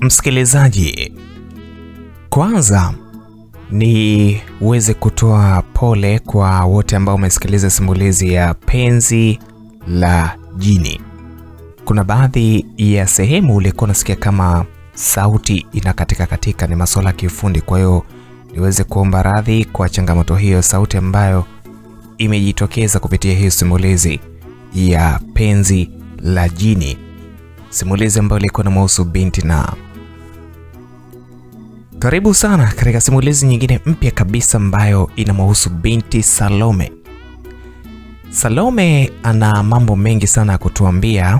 Msikilizaji, kwanza niweze kutoa pole kwa wote ambao umesikiliza simulizi ya Penzi la Jini. Kuna baadhi ya sehemu ulikuwa unasikia kama sauti inakatika katika, ni masuala ya kiufundi. Kwa hiyo niweze kuomba radhi kwa changamoto hiyo, sauti ambayo imejitokeza kupitia hiyo simulizi ya Penzi la Jini, simulizi ambayo ilikuwa inamhusu binti. Na karibu sana katika simulizi nyingine mpya kabisa ambayo inamhusu binti Salome. Salome ana mambo mengi sana ya kutuambia,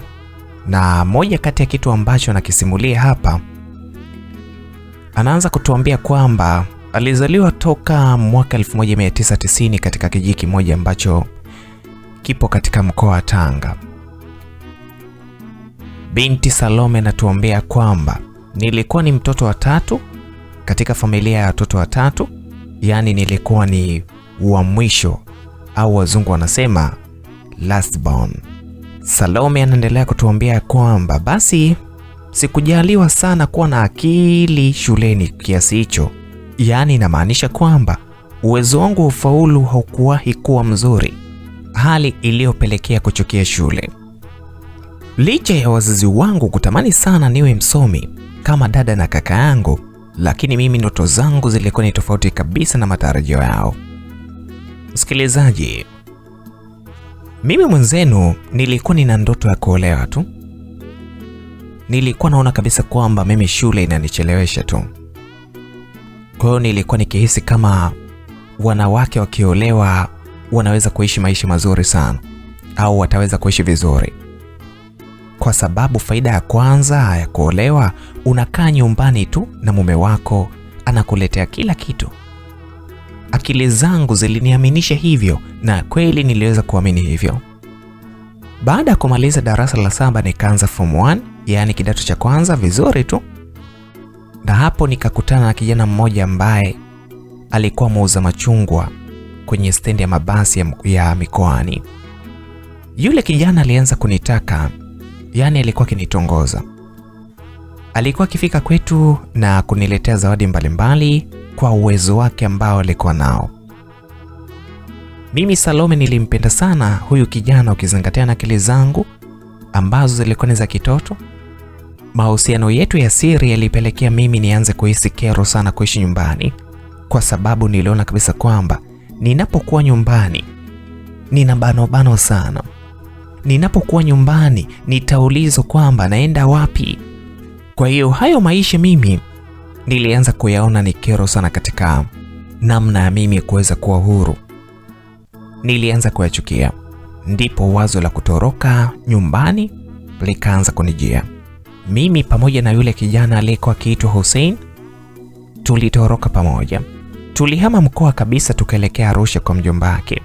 na moja kati ya kitu ambacho anakisimulia hapa, anaanza kutuambia kwamba alizaliwa toka mwaka 1990 katika kijiji kimoja ambacho kipo katika mkoa wa Tanga. Binti Salome anatuambia kwamba nilikuwa ni mtoto wa tatu katika familia ya watoto watatu, yaani nilikuwa ni wa mwisho, au wazungu wanasema last born. Salome anaendelea kutuambia kwamba basi sikujaliwa sana kuwa na akili shuleni kiasi hicho, yaani inamaanisha kwamba uwezo wangu wa ufaulu haukuwahi kuwa mzuri, hali iliyopelekea kuchukia shule. Licha ya wazazi wangu kutamani sana niwe msomi kama dada na kaka yangu, lakini mimi ndoto zangu zilikuwa ni tofauti kabisa na matarajio yao. Msikilizaji, mimi mwenzenu nilikuwa nina ndoto ya kuolewa tu. Nilikuwa naona kabisa kwamba mimi shule inanichelewesha tu. Kwa hiyo nilikuwa nikihisi kama wanawake wakiolewa wanaweza kuishi maisha mazuri sana, au wataweza kuishi vizuri. Kwa sababu faida ya kwanza ya kuolewa, unakaa nyumbani tu na mume wako anakuletea kila kitu. Akili zangu ziliniaminisha hivyo, na kweli niliweza kuamini hivyo. Baada ya kumaliza darasa la 7 nikaanza form 1, yaani kidato cha kwanza vizuri tu. Na hapo nikakutana na kijana mmoja ambaye alikuwa muuza machungwa kwenye stendi ya mabasi ya mikoani. Yule kijana alianza kunitaka, yaani alikuwa akinitongoza. Alikuwa akifika kwetu na kuniletea zawadi mbalimbali kwa uwezo wake ambao alikuwa nao. Mimi Salome nilimpenda sana huyu kijana, ukizingatia na akili zangu ambazo zilikuwa ni za kitoto. Mahusiano yetu ya siri yalipelekea mimi nianze kuhisi kero sana kuishi nyumbani, kwa sababu niliona kabisa kwamba ninapokuwa nyumbani nina bano sana. Ninapokuwa nyumbani nitaulizwa kwamba naenda wapi. Kwa hiyo hayo maisha mimi nilianza kuyaona ni kero sana katika namna ya mimi kuweza kuwa huru. Nilianza kuyachukia. Ndipo wazo la kutoroka nyumbani likaanza kunijia. Mimi pamoja na yule kijana aliyekuwa akiitwa Hussein tulitoroka pamoja. Tulihama mkoa kabisa tukaelekea Arusha kwa mjomba wake.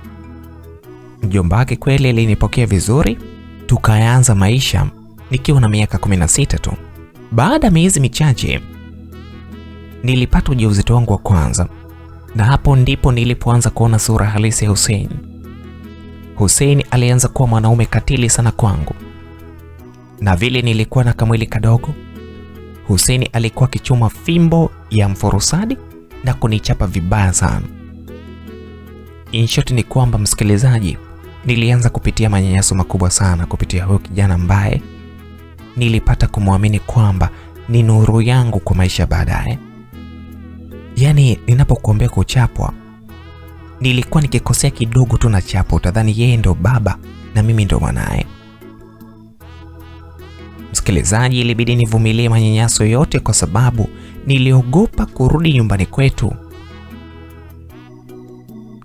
Mjomba wake kweli alinipokea vizuri, tukaanza maisha nikiwa na miaka 16 tu. Baada ya miezi michache nilipata ujauzito wangu wa kwanza, na hapo ndipo nilipoanza kuona sura halisi ya Hussein. Hussein alianza kuwa mwanaume katili sana kwangu. Na vile nilikuwa na kamwili kadogo, Hussein alikuwa akichuma fimbo ya mfurusadi na kunichapa vibaya sana. In short ni kwamba msikilizaji, nilianza kupitia manyanyaso makubwa sana kupitia huyo kijana ambaye nilipata kumwamini kwamba ni nuru yangu kwa maisha baadaye. Yaani ninapokuombea kuchapwa, nilikuwa nikikosea kidogo tu na chapo, utadhani yeye ndo baba na mimi ndo mwanae. Msikilizaji, ilibidi nivumilie manyanyaso yote kwa sababu niliogopa kurudi nyumbani kwetu.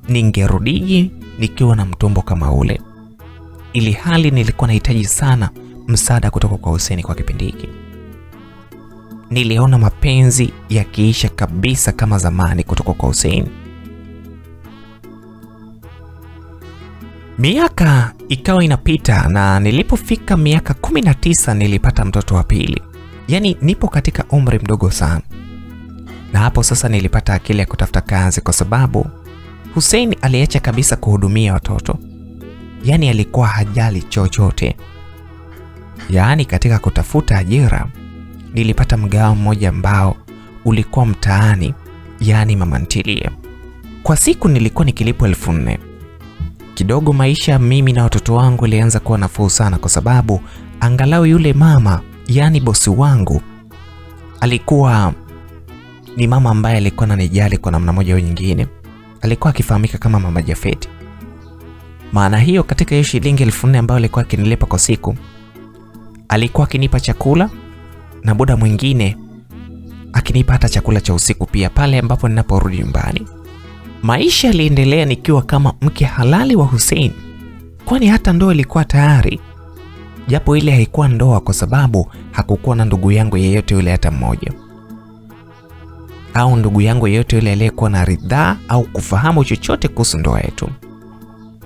Ningerudiji nikiwa na mtumbo kama ule, ili hali nilikuwa nahitaji sana msaada kutoka kwa Hussein kwa kipindi hiki. Niliona mapenzi yakiisha kabisa kama zamani kutoka kwa Hussein. Miaka ikawa inapita na nilipofika miaka 19 nilipata mtoto wa pili. Yaani nipo katika umri mdogo sana. Na hapo sasa nilipata akili ya kutafuta kazi kwa sababu Hussein aliacha kabisa kuhudumia watoto. Yaani alikuwa hajali chochote. Yaani katika kutafuta ajira Nilipata mgahawa mmoja ambao ulikuwa mtaani, yaani mama ntilie. Kwa siku nilikuwa nikilipwa 4,000. Kidogo maisha mimi na watoto wangu ilianza kuwa nafuu sana, kwa sababu angalau yule mama, yaani bosi wangu, alikuwa ni mama ambaye alikuwa ananijali kwa namna moja au nyingine. Alikuwa akifahamika kama Mama Jafeti. Maana hiyo, katika hiyo shilingi 4,000 ambayo alikuwa akinilipa kwa siku, alikuwa akinipa chakula na muda mwingine akinipa hata chakula cha usiku pia pale ambapo ninaporudi nyumbani. Maisha yaliendelea nikiwa kama mke halali wa Hussein, kwani hata ndoa ilikuwa tayari, japo ile haikuwa ndoa kwa sababu hakukuwa na ndugu yangu yeyote yule hata mmoja, au ndugu yangu yeyote yule aliyekuwa na ridhaa au kufahamu chochote kuhusu ndoa yetu.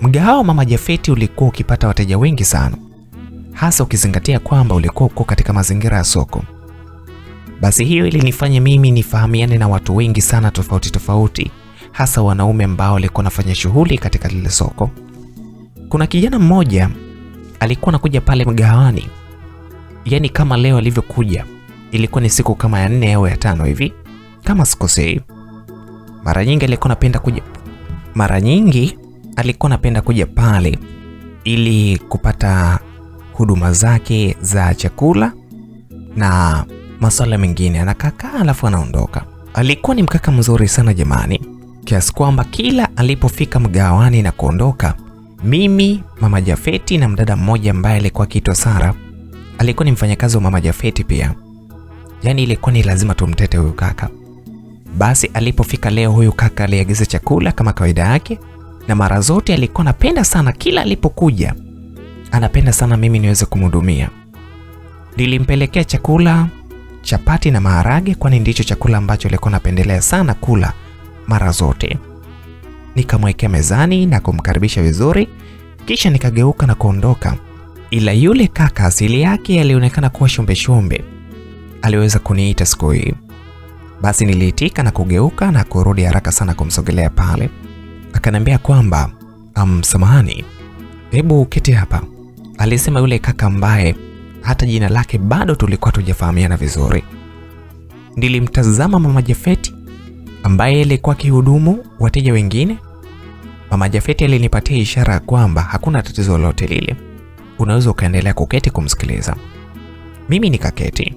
Mgahawa wa Mama Jafeti ulikuwa ukipata wateja wengi sana, hasa ukizingatia kwamba ulikuwa uko katika mazingira ya soko. Basi hiyo ilinifanya mimi nifahamiane na watu wengi sana tofauti tofauti, hasa wanaume ambao walikuwa wanafanya shughuli katika lile soko. Kuna kijana mmoja alikuwa anakuja pale mgahawani, yani kama leo alivyokuja, ilikuwa ni siku kama ya 4 au ya 5 hivi kama sikosei. Mara nyingi alikuwa anapenda kuja pale ili kupata huduma zake za chakula na masuala mengine. Anakaa alafu anaondoka. Alikuwa ni mkaka mzuri sana jamani, kiasi kwamba kila alipofika mgahawani na kuondoka, mimi, Mama Jafeti na mdada mmoja ambaye alikuwa akiitwa Sara, alikuwa ni mfanyakazi wa Mama Jafeti pia. Yani ilikuwa ni lazima tumtete huyu kaka. Basi alipofika leo, huyu kaka aliagiza chakula kama kawaida yake, na mara zote alikuwa anapenda sana, kila alipokuja anapenda sana mimi niweze kumhudumia. Nilimpelekea chakula, chapati na maharage, kwani ndicho chakula ambacho alikuwa anapendelea sana kula mara zote. Nikamwekea mezani na kumkaribisha vizuri, kisha nikageuka na kuondoka. Ila yule kaka asili yake alionekana kuwa shombe shombe, aliweza kuniita siku hii. Basi niliitika na kugeuka na kurudi haraka sana kumsogelea pale. Akaniambia kwamba samahani, hebu keti hapa, alisema yule kaka ambaye hata jina lake bado tulikuwa tujafahamiana vizuri. Nilimtazama Mama Jafeti ambaye alikuwa akihudumu wateja wengine. Mama Jafeti alinipatia ishara kwamba hakuna tatizo lolote lile, unaweza ukaendelea kuketi kumsikiliza. Mimi nikaketi.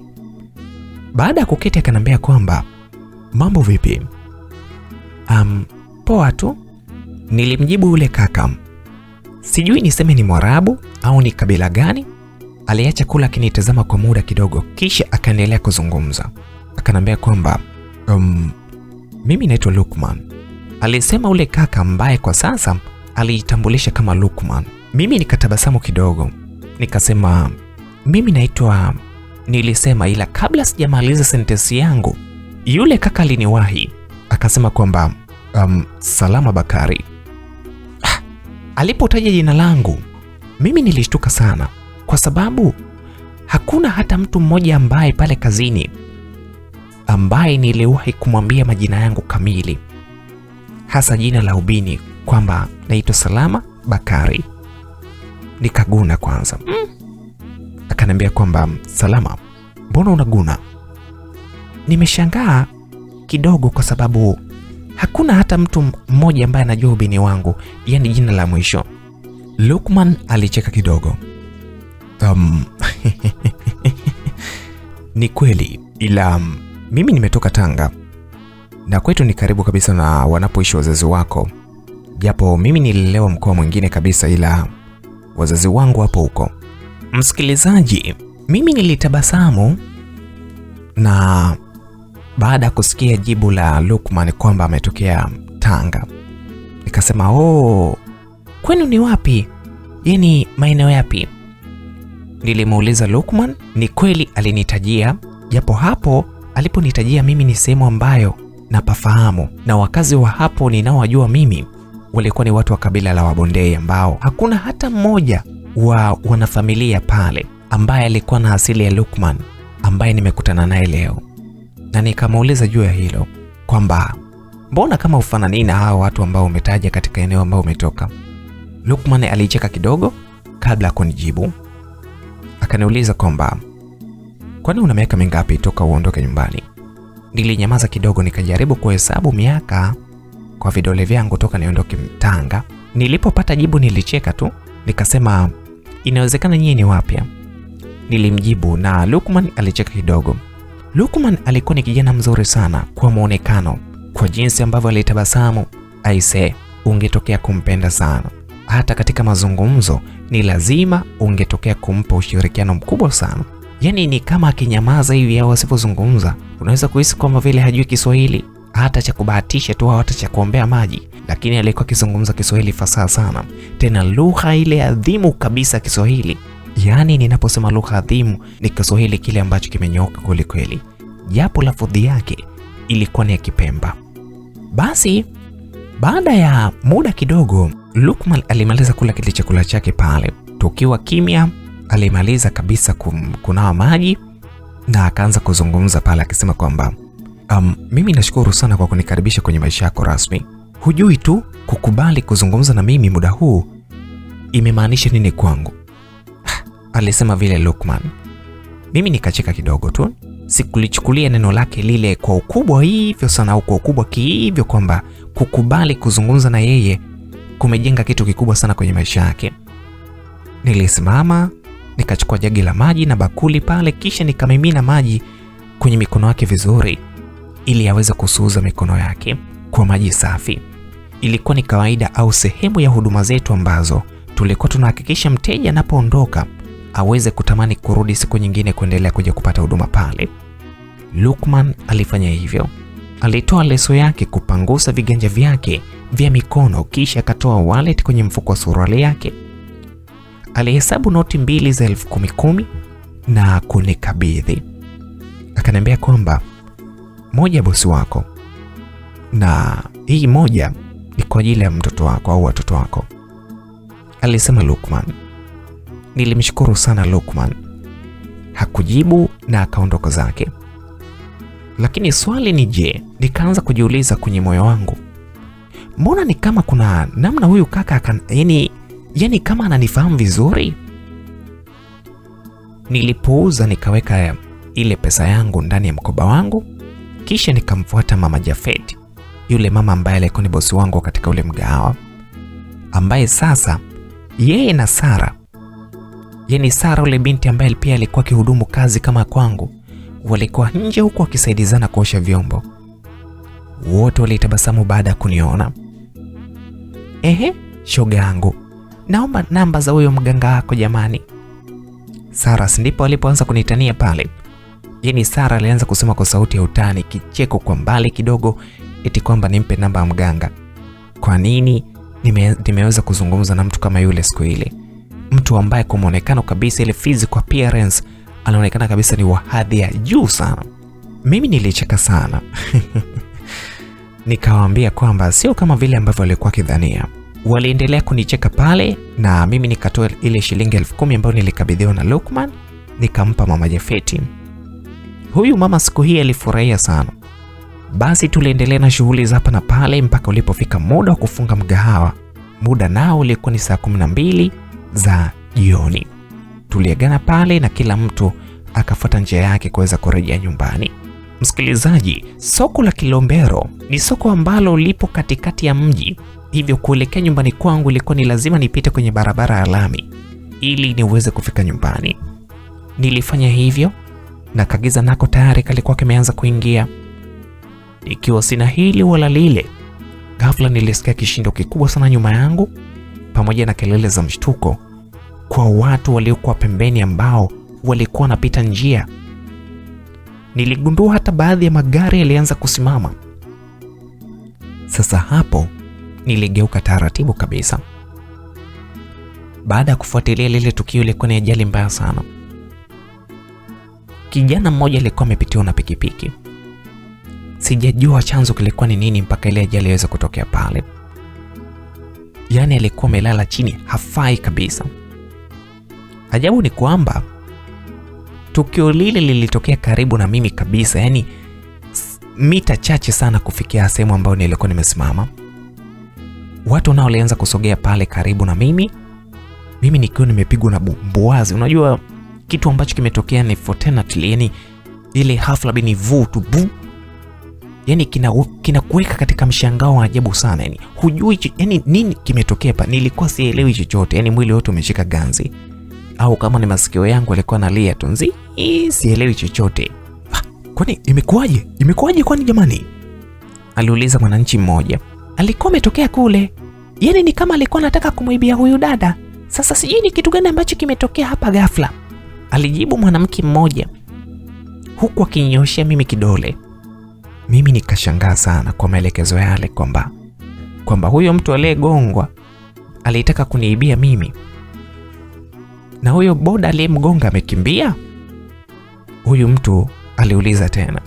Baada ya kuketi akaniambia kwamba mambo vipi? Poa tu, nilimjibu yule kaka. Sijui niseme ni Mwarabu au ni kabila gani. Aliacha kula akinitazama kwa muda kidogo, kisha akaendelea kuzungumza. Akaniambia kwamba mimi naitwa Lukman, alisema ule kaka ambaye kwa sasa alijitambulisha kama Lukman. Mimi nikatabasamu kidogo, nikasema mimi naitwa, nilisema, ila kabla sijamaliza sentensi yangu yule kaka aliniwahi akasema kwamba Salama Bakari. Alipotaja jina langu mimi nilishtuka sana, kwa sababu hakuna hata mtu mmoja ambaye pale kazini ambaye niliwahi kumwambia majina yangu kamili, hasa jina la ubini kwamba naitwa Salama Bakari. Nikaguna kwanza. Akaniambia kwamba Salama, mbona unaguna? Nimeshangaa kidogo kwa sababu hakuna hata mtu mmoja ambaye anajua ubini wangu, yani jina la mwisho. Lukman alicheka kidogo. Ni kweli, ila mimi nimetoka Tanga na kwetu ni karibu kabisa na wanapoishi wazazi wako, japo mimi nililelewa mkoa mwingine kabisa, ila wazazi wangu hapo huko. Msikilizaji, mimi nilitabasamu na baada ya kusikia jibu la Lukman kwamba ametokea Tanga, nikasema oh, kwenu ni wapi? Yani maeneo yapi? Nilimuuliza Lukman. Ni kweli alinitajia, japo hapo aliponitajia mimi ni sehemu ambayo napafahamu, na wakazi wa hapo ninaowajua mimi walikuwa ni watu wa kabila la Wabondei, ambao hakuna hata mmoja wa wanafamilia pale ambaye alikuwa na asili ya Lukman ambaye nimekutana naye leo. Na nikamuuliza juu ya hilo kwamba mbona kama ufanani na hao watu ambao umetaja katika eneo ambao umetoka. Lukman alicheka kidogo kabla kunijibu. Akaniuliza kwamba Kwani una miaka mingapi toka uondoke nyumbani? Nilinyamaza kidogo, nikajaribu kuhesabu miaka kwa vidole vyangu toka niondoke Tanga. Nilipopata jibu nilicheka tu, nikasema inawezekana nyinyi ni wapya. Nilimjibu na Lukman alicheka kidogo. Lukman alikuwa ni kijana mzuri sana kwa muonekano, kwa jinsi ambavyo alitabasamu, aise, ungetokea kumpenda sana. Hata katika mazungumzo ni lazima ungetokea kumpa ushirikiano mkubwa sana. Yaani ni kama akinyamaza hivi au asipozungumza, unaweza kuhisi kwamba vile hajui Kiswahili, hata cha kubahatisha tu au hata cha kuombea maji, lakini alikuwa akizungumza Kiswahili fasaha sana, tena lugha ile adhimu kabisa Kiswahili. Yaani ninaposema lugha adhimu ni Kiswahili kile ambacho kimenyooka kweli kweli, japo lafudhi yake ilikuwa ni ya Kipemba. Basi baada ya muda kidogo, Lukman alimaliza kula kile chakula chake pale. Tukiwa kimya, alimaliza kabisa kunawa maji na akaanza kuzungumza pale akisema kwamba mimi nashukuru sana kwa kunikaribisha kwenye maisha yako rasmi. Hujui tu kukubali kuzungumza na mimi muda huu imemaanisha nini kwangu, alisema vile Lukman. Mimi nikacheka kidogo tu, sikulichukulia neno lake lile kwa ukubwa hivyo sana au kwa ukubwa kihivyo kwamba kukubali kuzungumza na yeye kumejenga kitu kikubwa sana kwenye maisha yake. Nilisimama nikachukua jagi la maji na bakuli pale, kisha nikamimina maji kwenye mikono yake vizuri ili aweze kusuuza mikono yake kwa maji safi. Ilikuwa ni kawaida au sehemu ya huduma zetu ambazo tulikuwa tunahakikisha mteja anapoondoka aweze kutamani kurudi siku nyingine kuendelea kuja kupata huduma pale. Lukman alifanya hivyo. Alitoa leso yake kupangusa viganja vyake vya mikono, kisha akatoa wallet kwenye mfuko wa suruali yake. Alihesabu noti 2 za 10,000 na kunikabidhi. Akaniambia kwamba moja bosi wako na hii moja ni kwa ajili ya mtoto wako au watoto wako, alisema Lukman. Nilimshukuru sana Lukman. Hakujibu na akaondoka zake. Lakini swali ni je, nikaanza kujiuliza kwenye moyo wangu, mbona ni kama kuna namna huyu kaka yani kama ananifahamu vizuri? Nilipouza nikaweka ile pesa yangu ndani ya mkoba wangu, kisha nikamfuata mama Jafet, yule mama ambaye alikuwa ni bosi wangu katika ule mgahawa, ambaye sasa yeye na Sara, yani Sara ule binti ambaye pia alikuwa akihudumu kazi kama kwangu, walikuwa nje huku wakisaidizana kuosha vyombo. Wote walitabasamu baada ya kuniona. Ehe, shoga yangu, naomba namba za huyo mganga wako jamani. Sara ndipo alipoanza kunitania pale. Yani Sara alianza kusema kwa sauti ya utani, kicheko kwa mbali kidogo, eti kwamba nimpe namba ya mganga. Kwa nini nimeweza kuzungumza na mtu kama yule siku ile? Mtu ambaye kwa muonekano kabisa, ile physical appearance, anaonekana kabisa ni wa hadhi ya juu sana. Mimi nilicheka sana. Nikawaambia kwamba sio kama vile ambavyo walikuwa kidhania. Waliendelea kunicheka pale na mimi nikatoa ile shilingi 10,000 ambayo nilikabidhiwa na Lukman, nikampa mama Jafeti. Huyu mama siku hii alifurahia sana. Basi tuliendelea na shughuli za hapa na pale mpaka ulipofika muda wa kufunga mgahawa. Muda nao ulikuwa ni saa 12 za jioni. Tuliagana pale na kila mtu akafuata njia yake kuweza kurejea nyumbani. Msikilizaji, soko la Kilombero ni soko ambalo lipo katikati ya mji, hivyo kuelekea nyumbani kwangu ilikuwa ni lazima nipite kwenye barabara ya lami ili niweze kufika nyumbani. Nilifanya hivyo na kagiza nako tayari kalikuwa kimeanza kuingia. Ikiwa sina hili wala lile, ghafla nilisikia kishindo kikubwa sana nyuma yangu pamoja na kelele za mshtuko kwa watu waliokuwa pembeni ambao walikuwa wanapita njia. Niligundua hata baadhi ya magari yalianza kusimama. Sasa hapo niligeuka taratibu kabisa. Baada ya kufuatilia lile tukio, ilikuwa ni ajali mbaya sana. Kijana mmoja alikuwa amepitiwa na pikipiki. Sijajua chanzo kilikuwa ni nini mpaka ile ajali iweze kutokea pale. Yaani alikuwa amelala chini, hafai kabisa. Ajabu ni kwamba tukio lile lilitokea karibu na mimi kabisa, yani mita chache sana kufikia sehemu ambayo nilikuwa nimesimama. Watu nao walianza kusogea pale karibu na mimi, mimi nikiwa nimepigwa na bumbuazi. Unajua kitu ambacho kimetokea ni fortunately, yani ile hafla bini vu tu bu, yani kinakuweka katika mshangao wa ajabu sana, yani hujui yani nini kimetokea pa. Nilikuwa sielewi chochote, yani mwili wote umeshika ganzi, au kama ni masikio yangu yalikuwa nalia tu nzi, sielewi chochote. Kwani imekuwaje? Imekuwaje kwani jamani? Aliuliza mwananchi mmoja. Alikuwa ametokea kule, yani ni kama alikuwa anataka kumwibia huyu dada. Sasa sijui ni kitu gani ambacho kimetokea hapa ghafla, alijibu mwanamke mmoja huku akinyoshia mimi kidole. Mimi nikashangaa sana kwa maelekezo yale kwamba huyo mtu aliyegongwa alitaka kuniibia mimi na huyo boda aliyemgonga amekimbia. Huyu mtu aliuliza tena,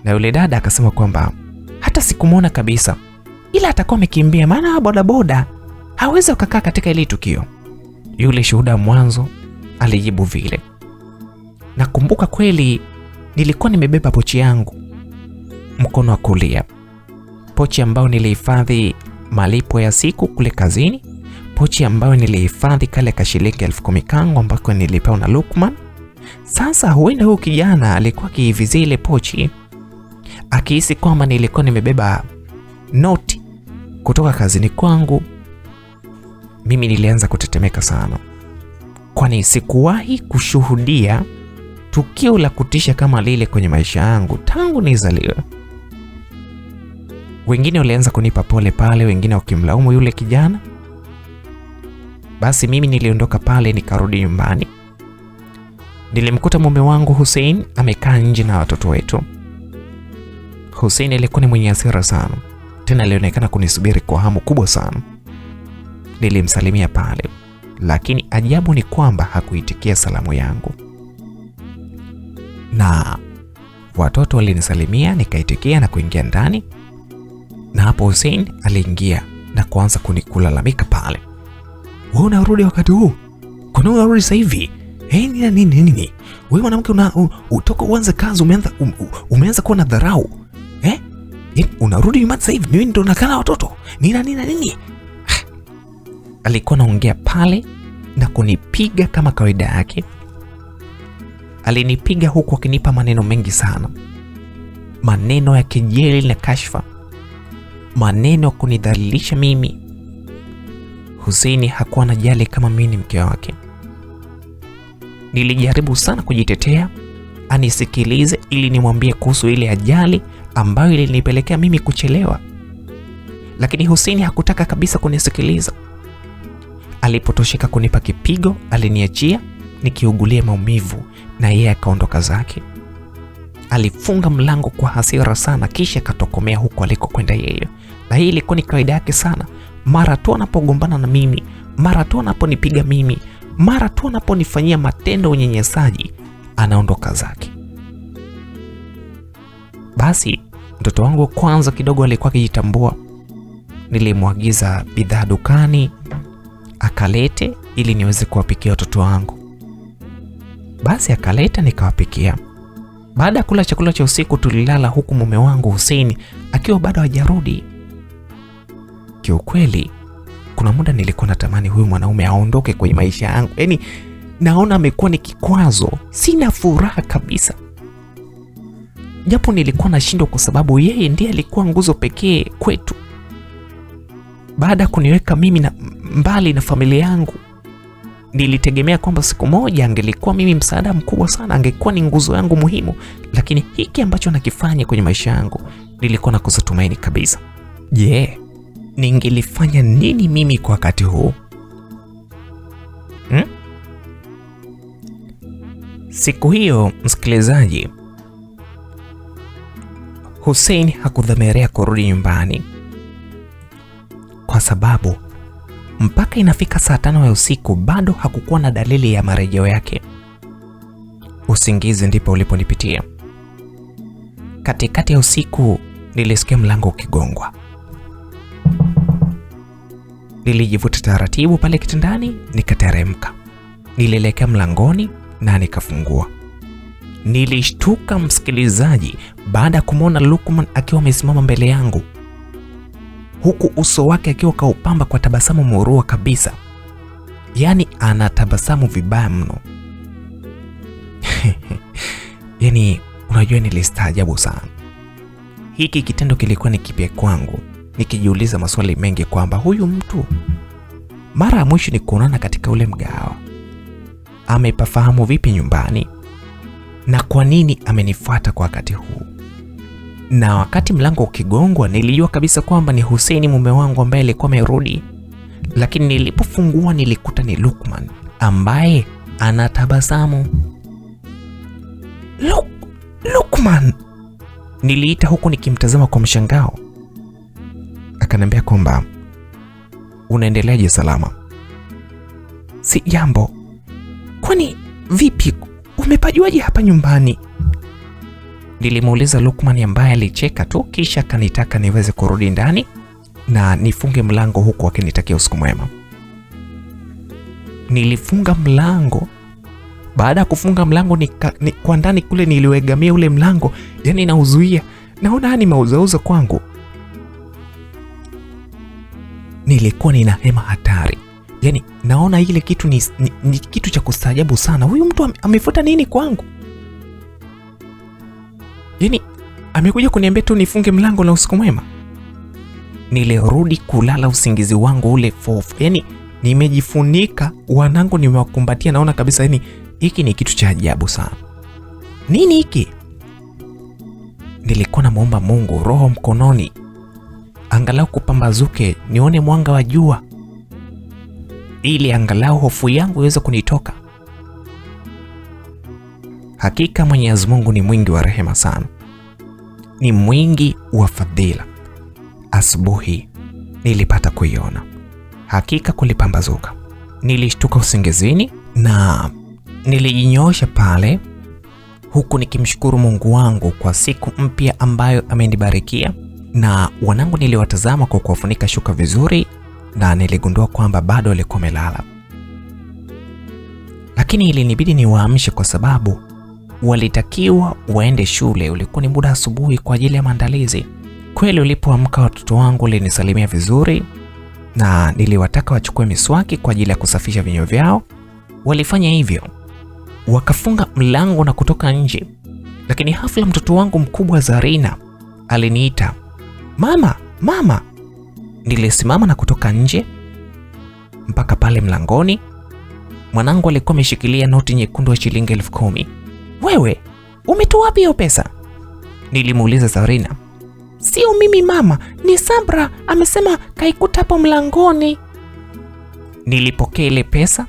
na yule dada akasema kwamba hata sikumwona kabisa, ila atakuwa amekimbia, maana bodaboda hawezi kukaa katika ile tukio. Yule shuhuda mwanzo alijibu vile. Nakumbuka kweli nilikuwa nimebeba pochi yangu mkono wa kulia, pochi ambayo nilihifadhi malipo ya siku kule kazini, pochi ambayo nilihifadhi kale ka shilingi 10,000 kangu ambako nilipewa na Lukman. Sasa huenda huyu kijana alikuwa akiivizia ile pochi akihisi kwamba nilikuwa nimebeba noti kutoka kazini kwangu. Mimi nilianza kutetemeka sana, kwani sikuwahi kushuhudia tukio la kutisha kama lile kwenye maisha yangu tangu nizaliwe. Wengine walianza kunipa pole pale, wengine wakimlaumu yule kijana. Basi mimi niliondoka pale nikarudi nyumbani. Nilimkuta mume wangu Hussein amekaa nje na watoto wetu. Hussein alikuwa ni mwenye hasira sana, tena alionekana kunisubiri kwa hamu kubwa sana. Nilimsalimia pale, lakini ajabu ni kwamba hakuitikia salamu yangu. Na watoto walinisalimia, nikaitikia na kuingia ndani. Na hapo Hussein aliingia na kuanza kunikulalamika pale. Wewe unarudi wakati huu? Kwa nini unarudi sasa hivi? Hey, nini nini nini? Wewe mwanamke utoka uanze kazi umeanza kuwa na dharau. Eh? Unarudi nyumbani sasa hivi? Mimi ndo nakaa na watoto. Nini nini nini? Alikuwa anaongea pale na kunipiga kama kawaida yake. Alinipiga huku akinipa maneno mengi sana, maneno ya kejeli na kashfa, maneno kunidhalilisha mimi. Hussein hakuwa anajali kama mimi ni mke wake. Nilijaribu sana kujitetea anisikilize ili nimwambie kuhusu ile ajali ambayo ilinipelekea mimi kuchelewa, lakini Hussein hakutaka kabisa kunisikiliza. Alipotosheka kunipa kipigo, aliniachia nikiugulia maumivu na yeye akaondoka zake. Alifunga mlango kwa hasira sana, kisha akatokomea huko alikokwenda yeye. Na hii ilikuwa ni kawaida yake sana. Mara tu anapogombana na mimi, mara tu anaponipiga mimi, mara tu anaponifanyia matendo unyenyesaji, anaondoka zake. Basi mtoto wangu kwanza kidogo alikuwa akijitambua. Nilimwagiza bidhaa dukani akalete ili niweze kuwapikia watoto wangu. Basi akaleta nikawapikia. Baada ya kula chakula cha usiku tulilala huku mume wangu Hussein akiwa bado hajarudi. Kiukweli kuna muda nilikuwa natamani huyu mwanaume aondoke kwenye maisha yangu. Yaani naona amekuwa ni kikwazo, sina furaha kabisa. Japo nilikuwa nashindwa kwa sababu yeye ndiye alikuwa nguzo pekee kwetu. Baada kuniweka mimi na mbali na familia yangu, nilitegemea kwamba siku moja angelikuwa mimi msaada mkubwa sana, angekuwa ni nguzo yangu muhimu. Lakini hiki ambacho nakifanya kwenye maisha yangu, nilikuwa nakosa tumaini kabisa. Je, ningelifanya nini mimi kwa wakati huu? Siku hiyo, msikilizaji, Hussein hakudhamiria kurudi nyumbani, kwa sababu mpaka inafika saa 5 ya usiku bado hakukuwa na dalili ya marejeo yake. Usingizi ndipo uliponipitia. Katikati ya usiku nilisikia mlango ukigongwa. Nilijivuta taratibu pale kitandani nikateremka. Nilielekea mlangoni na nikafungua. Nilishtuka msikilizaji, baada ya kumwona Lukman akiwa amesimama mbele yangu, huku uso wake akiwa kaupamba kwa tabasamu murua kabisa. Yaani anatabasamu vibaya mno. Yaani unajua, nilistaajabu sana. Hiki kitendo kilikuwa ni kipya kwangu, nikijiuliza maswali mengi kwamba huyu mtu mara ya mwisho ni kuonana katika ule mgahawa, amepafahamu vipi nyumbani na kwa nini amenifuata kwa wakati huu? Na wakati mlango ukigongwa, nilijua kabisa kwamba ni Hussein mume wangu ambaye alikuwa amerudi, lakini nilipofungua nilikuta ni Lukman ambaye anatabasamu. Lukman, niliita huku nikimtazama kwa mshangao. Akaniambia kwamba unaendeleaje salama? Si jambo. Kwani vipi, umepajuaje hapa nyumbani? Nilimuuliza Lukman ambaye alicheka tu, kisha akanitaka niweze kurudi ndani na nifunge mlango huku akinitakia usiku mwema. Nilifunga mlango. Baada ya kufunga mlango kwa ndani kule nilioegamia ule mlango, yani nauzuia, naona ni mauzauza kwangu. Nilikuwa nina hema hatari, yani naona ile kitu ni kitu cha kustaajabu sana. Huyu mtu amefuta nini kwangu? Yani amekuja kuniambia tu nifunge mlango na usiku mwema. Nilirudi kulala usingizi wangu ule fofu, yani nimejifunika, wanangu nimewakumbatia, naona kabisa yani hiki ni kitu cha ajabu sana. Nini hiki? Nilikuwa namuomba Mungu, roho mkononi, angalau kupambazuke, nione mwanga wa jua, ili angalau hofu yangu iweze kunitoka. Hakika Mwenyezi Mungu ni mwingi wa rehema sana, ni mwingi wa fadhila. Asubuhi nilipata kuiona hakika kulipambazuka. Nilishtuka usingizini na nilijinyoosha pale huku nikimshukuru Mungu wangu kwa siku mpya ambayo amenibarikia. Na wanangu niliwatazama kwa kuwafunika shuka vizuri, na niligundua kwamba bado walikuwa wamelala, lakini ilinibidi niwaamshe kwa sababu walitakiwa waende shule. Ulikuwa ni muda asubuhi kwa ajili ya maandalizi. Kweli ulipoamka watoto wangu walinisalimia vizuri, na niliwataka wachukue miswaki kwa ajili ya kusafisha vinywa vyao. Walifanya hivyo, wakafunga mlango na kutoka nje. Lakini hafla mtoto wangu mkubwa Zarina aliniita, mama, mama. Nilisimama na kutoka nje mpaka pale mlangoni. Mwanangu alikuwa ameshikilia noti nyekundu ya shilingi 10,000. Wewe umetoa wapi hiyo pesa? Nilimuuliza Zarina. Sio mimi mama, ni Sabra amesema kaikuta hapo mlangoni. Nilipokea ile pesa,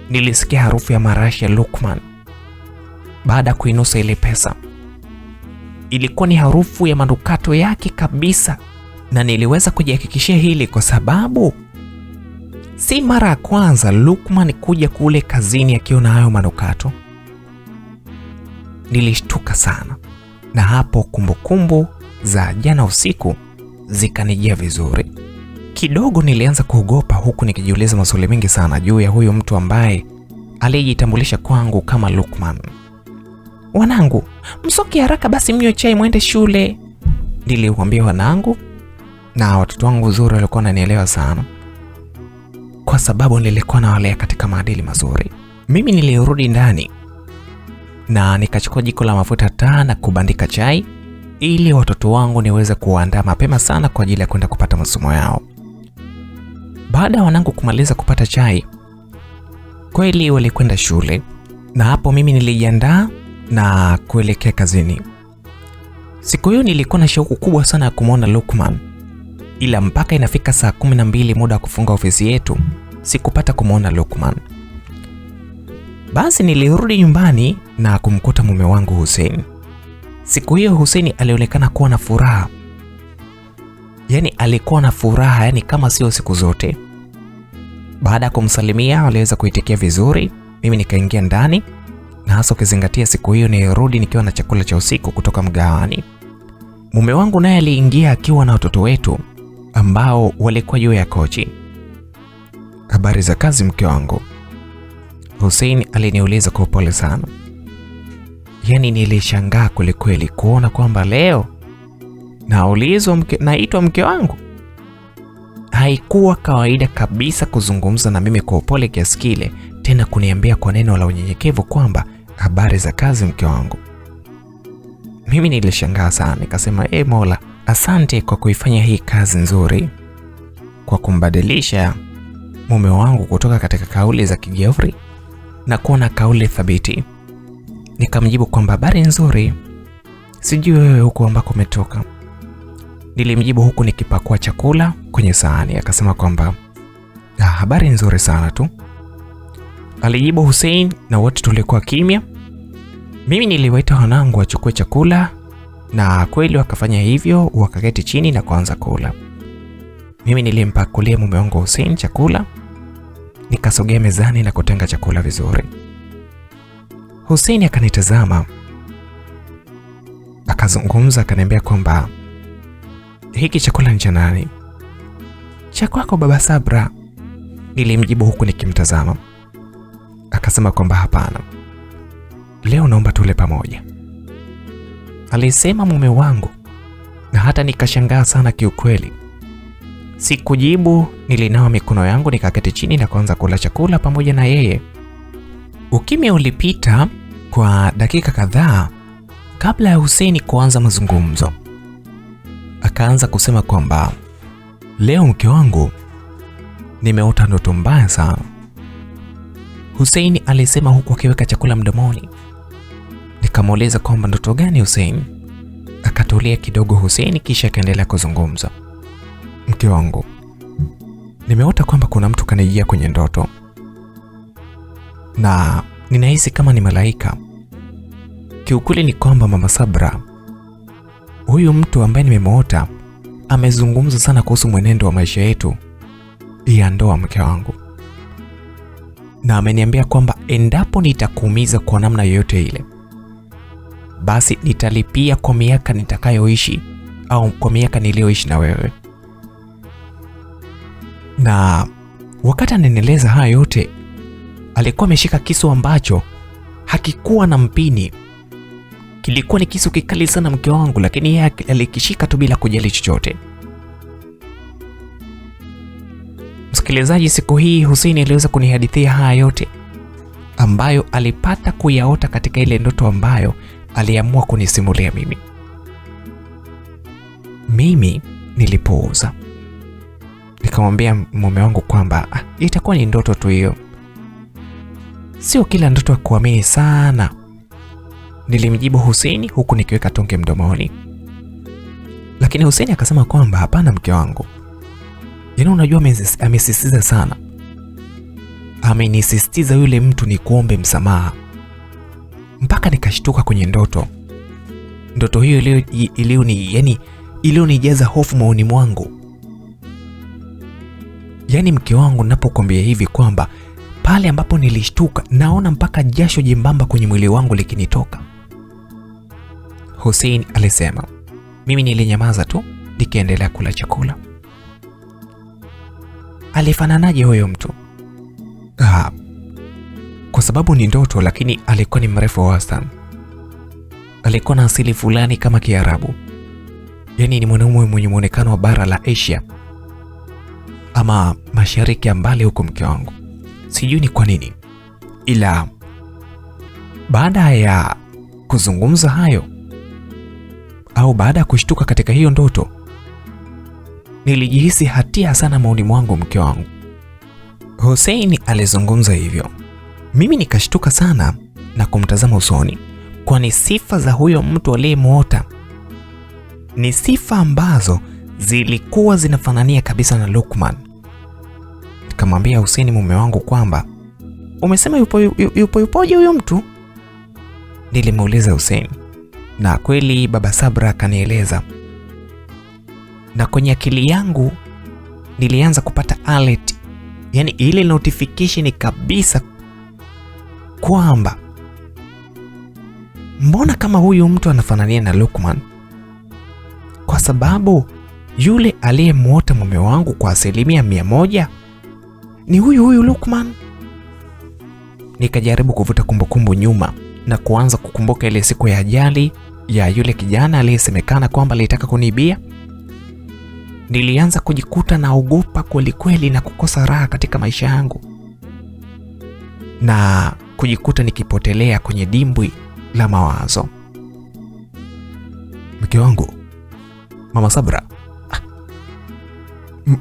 nilisikia harufu ya marashi ya Lukman. Baada ya kuinusa ile pesa, ilikuwa ni harufu ya manukato yake kabisa, na niliweza kujihakikishia hili kwa sababu si mara ya kwanza Lukman kuja kule kazini akiwa na hayo manukato. Nilishtuka sana, na hapo kumbukumbu za jana usiku zikanijia vizuri. Kidogo nilianza kuogopa huku nikijiuliza maswali mengi sana juu ya huyo mtu ambaye aliyejitambulisha kwangu kama Lukman. Wanangu, msoke haraka basi mnywe chai mwende shule, niliwaambia wanangu, na watoto wangu uzuri walikuwa wananielewa sana kwa sababu nilikuwa nawalea katika maadili mazuri. Mimi nilirudi ndani na nikachukua jiko la mafuta taa na kubandika chai ili watoto wangu niweze kuandaa mapema sana kwa ajili ya kwenda kupata masomo yao. Baada ya wanangu kumaliza kupata chai, kweli walikwenda shule, na hapo mimi nilijiandaa na kuelekea kazini. Siku hiyo nilikuwa na shauku kubwa sana ya kumwona Lukman, ila mpaka inafika saa 12 muda wa kufunga ofisi yetu sikupata kumwona Lukman. Basi nilirudi nyumbani na kumkuta mume wangu Hussein. Siku hiyo Hussein alionekana kuwa na furaha. Yaani alikuwa na furaha, yani kama sio siku zote. Baada ya kumsalimia aliweza kuitikia vizuri. Mimi nikaingia ndani, na hasa ukizingatia siku hiyo nilirudi nikiwa na chakula cha usiku kutoka mgahawani. Mume wangu naye aliingia akiwa na watoto wetu ambao walikuwa juu ya kochi. Habari za kazi mke wangu? Hussein aliniuliza kwa upole sana. Yaani nilishangaa kwelikweli kuona kwamba leo naulizwa naitwa mke wangu. Haikuwa kawaida kabisa kuzungumza na mimi kwa upole kiasi kile, tena kuniambia kwa neno la unyenyekevu kwamba Habari za kazi mke wangu? Mimi nilishangaa sana, nikasema Mola, asante kwa kuifanya hii kazi nzuri, kwa kumbadilisha mume wangu kutoka katika kauli za kijeuri na kuwa na kauli thabiti. Nikamjibu kwamba habari nzuri, sijui wewe huko ambako umetoka. Nilimjibu huku nikipakua chakula kwenye sahani. Akasema kwamba habari nzuri sana tu, alijibu Hussein, na wote tulikuwa kimya. Mimi niliwaita wanangu wachukue chakula, na kweli wakafanya hivyo, wakaketi chini na kuanza kula. Mimi nilimpakulia mume wangu Hussein chakula, nikasogea mezani na kutenga chakula vizuri. Hussein akanitazama, akazungumza, akaniambia kwamba hiki chakula ni cha nani? Cha kwako baba Sabra, nilimjibu huku nikimtazama. Akasema kwamba hapana, leo naomba tule pamoja, alisema mume wangu, na hata nikashangaa sana kiukweli. Sikujibu, nilinawa mikono yangu nikaketi chini na kuanza kula chakula pamoja na yeye. Ukimya ulipita kwa dakika kadhaa kabla ya Hussein kuanza mazungumzo. Akaanza kusema kwamba leo mke wangu, nimeota ndoto mbaya sana, Hussein alisema huku akiweka chakula mdomoni. Nikamuuliza kwamba ndoto gani Hussein? Akatulia kidogo Hussein, kisha akaendelea kuzungumza. Mke wangu, nimeota kwamba kuna mtu kanijia kwenye ndoto na ninahisi kama ni malaika. Kiukweli ni kwamba mama Sabra, huyu mtu ambaye nimemuota, amezungumza sana kuhusu mwenendo wa maisha yetu ya ndoa, mke wangu, na ameniambia kwamba endapo nitakuumiza kwa namna yoyote ile, basi nitalipia kwa miaka nitakayoishi au kwa miaka niliyoishi na wewe. Na wakati ananieleza haya yote, alikuwa ameshika kisu ambacho hakikuwa na mpini. Kilikuwa ni kisu kikali sana mke wangu, lakini yeye alikishika tu bila kujali chochote. Msikilizaji, siku hii Hussein aliweza kunihadithia haya yote ambayo alipata kuyaota katika ile ndoto ambayo aliamua kunisimulia mimi. Mimi nilipouza, nikamwambia mume wangu kwamba itakuwa ni ndoto tu hiyo, sio kila ndoto ya kuamini sana, nilimjibu Hussein huku nikiweka tonge mdomoni. Lakini Hussein akasema kwamba hapana mke wangu, yaani unajua amesisitiza sana, amenisisitiza yule mtu ni kuombe msamaha, mpaka nikashtuka kwenye ndoto. Ndoto hiyo iliyonijaza hofu moyoni mwangu. Yaani mke wangu, ninapokuambia hivi kwamba pale ambapo nilishtuka naona mpaka jasho jembamba kwenye mwili wangu likinitoka, Hussein alisema. Mimi nilinyamaza tu nikiendelea kula chakula. Alifananaje huyo mtu? Kwa sababu ni ndoto, lakini alikuwa ni mrefu wa wastani. Alikuwa na asili fulani kama Kiarabu. Yaani ni mwanaume mwenye muonekano wa bara la Asia ama mashariki ya mbali huko mke wangu. Sijui ni kwa nini, ila baada ya kuzungumza hayo au baada ya kushtuka katika hiyo ndoto, nilijihisi hatia sana moyoni mwangu mke wangu. Hussein alizungumza hivyo, mimi nikashtuka sana na kumtazama usoni, kwani sifa za huyo mtu aliyemuota ni sifa ambazo zilikuwa zinafanania kabisa na Lukman. Nikamwambia Hussein mume wangu kwamba umesema yupoje huyo mtu? Nilimuuliza Hussein, na kweli baba Sabra akanieleza. Na kwenye akili yangu nilianza kupata alert, yani ile notification kabisa kwamba mbona kama huyu mtu anafanania na Lukman, kwa sababu yule aliyemuota mume wangu kwa 100% ni huyu huyu Lukman. Nikajaribu kuvuta kumbukumbu nyuma na kuanza kukumbuka ile siku ya ajali ya yule kijana aliyesemekana kwamba alitaka kuniibia. Nilianza kujikuta naogopa kweli kweli na kukosa raha katika maisha yangu. Na kujikuta nikipotelea kwenye dimbwi la mawazo. Mke wangu, Mama Sabra,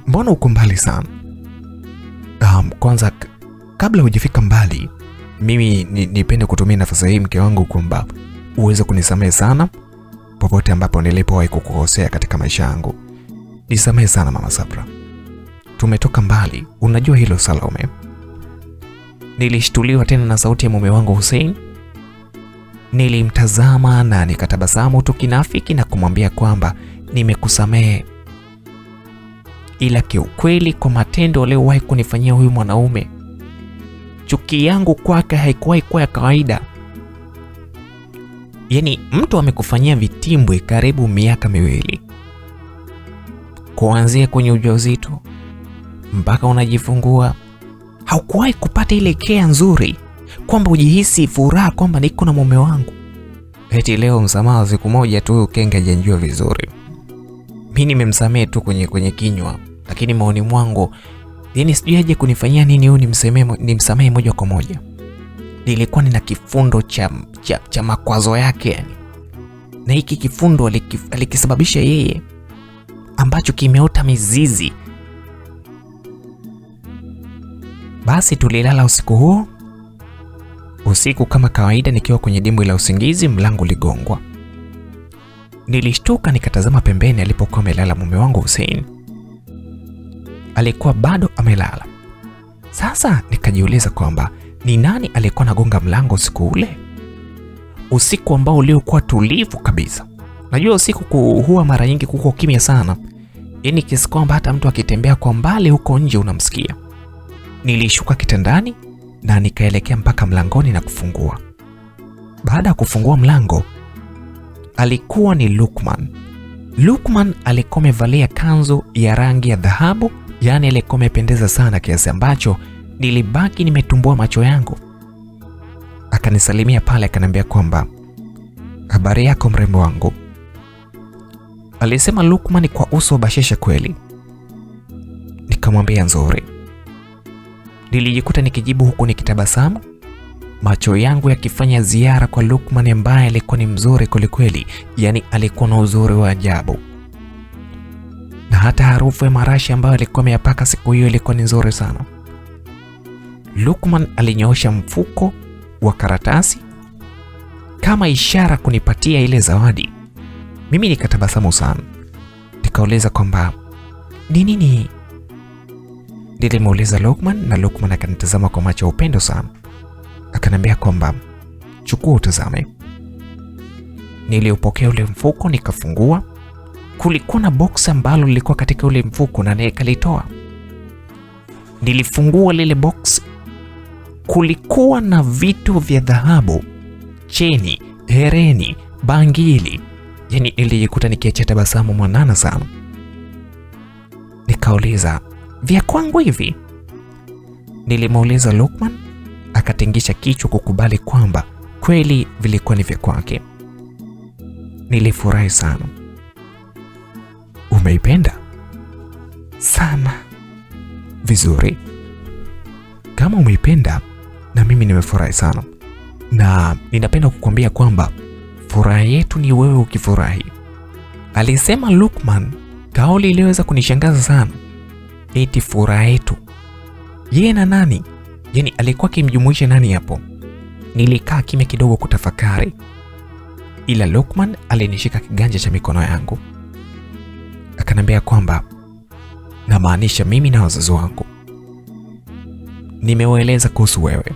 mbona uko mbali sana? Kwanza kabla hujafika mbali, mimi nipende kutumia nafasi hii mke wangu kwamba uweze kunisamehe sana popote ambapo nilipowahi kukukosea katika maisha yangu. Nisamehe sana Mama Sabra. Tumetoka mbali, unajua hilo Salome. Nilishtuliwa tena na sauti ya mume wangu Hussein. Nilimtazama na nikatabasamu tu kinafiki na kumwambia kwamba nimekusamehe, ila kiukweli kwa matendo aliyowahi kunifanyia huyu mwanaume, chuki yangu kwake haikuwahi kuwa ya kawaida. Yaani mtu amekufanyia vitimbwi karibu miaka 2, kuanzia kwenye ujauzito mpaka unajifungua, haukuwahi kupata ile care nzuri kwamba ujihisi furaha kwamba niko na mume wangu. Eti leo msamaha siku moja tu, kenge hajanijua vizuri. Mimi nimemsamehe tu kwenye kinywa, lakini maoni mwangu yani sijui aje kunifanyia nini huyu nimsamehe moja kwa moja. Nilikuwa nina kifundo cha makwazo yake yani. Na hiki kifundo alikisababisha yeye, ambacho kimeota mizizi. Basi tulilala usiku huo. Usiku kama kawaida, nikiwa kwenye dimbwi la usingizi, mlango uligongwa. Nilishtuka nikatazama pembeni alipokuwa amelala mume wangu Hussein. Alikuwa bado amelala. Sasa nikajiuliza kwamba ni nani alikuwa anagonga mlango usiku ule? Usiku ambao uliokuwa tulivu kabisa. Najua usiku huwa mara nyingi kuko kimya sana. Yaani kiasi kwamba hata mtu akitembea kwa mbali huko nje unamsikia. Nilishuka kitandani na nikaelekea mpaka mlangoni na kufungua. Baada ya kufungua mlango, alikuwa ni Lukman. Lukman alikuwa amevalia kanzu ya rangi ya dhahabu, yani alikuwa amependeza sana kiasi ambacho nilibaki nimetumbua macho yangu. Akanisalimia pale akaniambia kwamba habari yako mrembo wangu. Alisema Lukman kwa uso bashasha kweli. Nikamwambia nzuri. Nilijikuta nikijibu huku nikitabasamu, macho yangu yakifanya ziara kwa Lukman ambaye alikuwa ni mzuri kwelikweli, yani alikuwa na uzuri wa ajabu. Na hata harufu ya marashi ambayo alikuwa ameyapaka siku hiyo ilikuwa ni nzuri sana. Lukman alinyoosha mfuko wa karatasi kama ishara kunipatia ile zawadi. Mimi nikatabasamu sana. Nikauliza kwamba ni nini? Nilimuuliza Lukman na Lukman akanitazama kwa macho ya upendo sana. Akaniambia kwamba chukua utazame. Niliupokea ule mfuko nikafungua. Kulikuwa na box ambalo lilikuwa katika ule mfuko na nikalitoa. Nilifungua lile box. Kulikuwa na vitu vya dhahabu, cheni, hereni, bangili. Yaani nilijikuta nikiacha tabasamu mwanana sana. Nikauliza, vya kwangu hivi? Nilimuuliza Lukman, akatingisha kichwa kukubali kwamba kweli vilikuwa ni vya kwake. Nilifurahi sana. Umeipenda? Sana. Vizuri. Kama umeipenda, na mimi nimefurahi sana. Na ninapenda kukuambia kwamba furaha yetu ni wewe ukifurahi. Alisema Lukman, kauli iliyoweza kunishangaza sana. Eti furaha yetu. Yeye na nani? Yaani alikuwa akimjumuisha nani hapo? Nilikaa kimya kidogo kutafakari. Ila Lukman alinishika kiganja cha mikono yangu. Akaniambia kwamba namaanisha mimi na wazazi wangu. Nimewaeleza kuhusu wewe.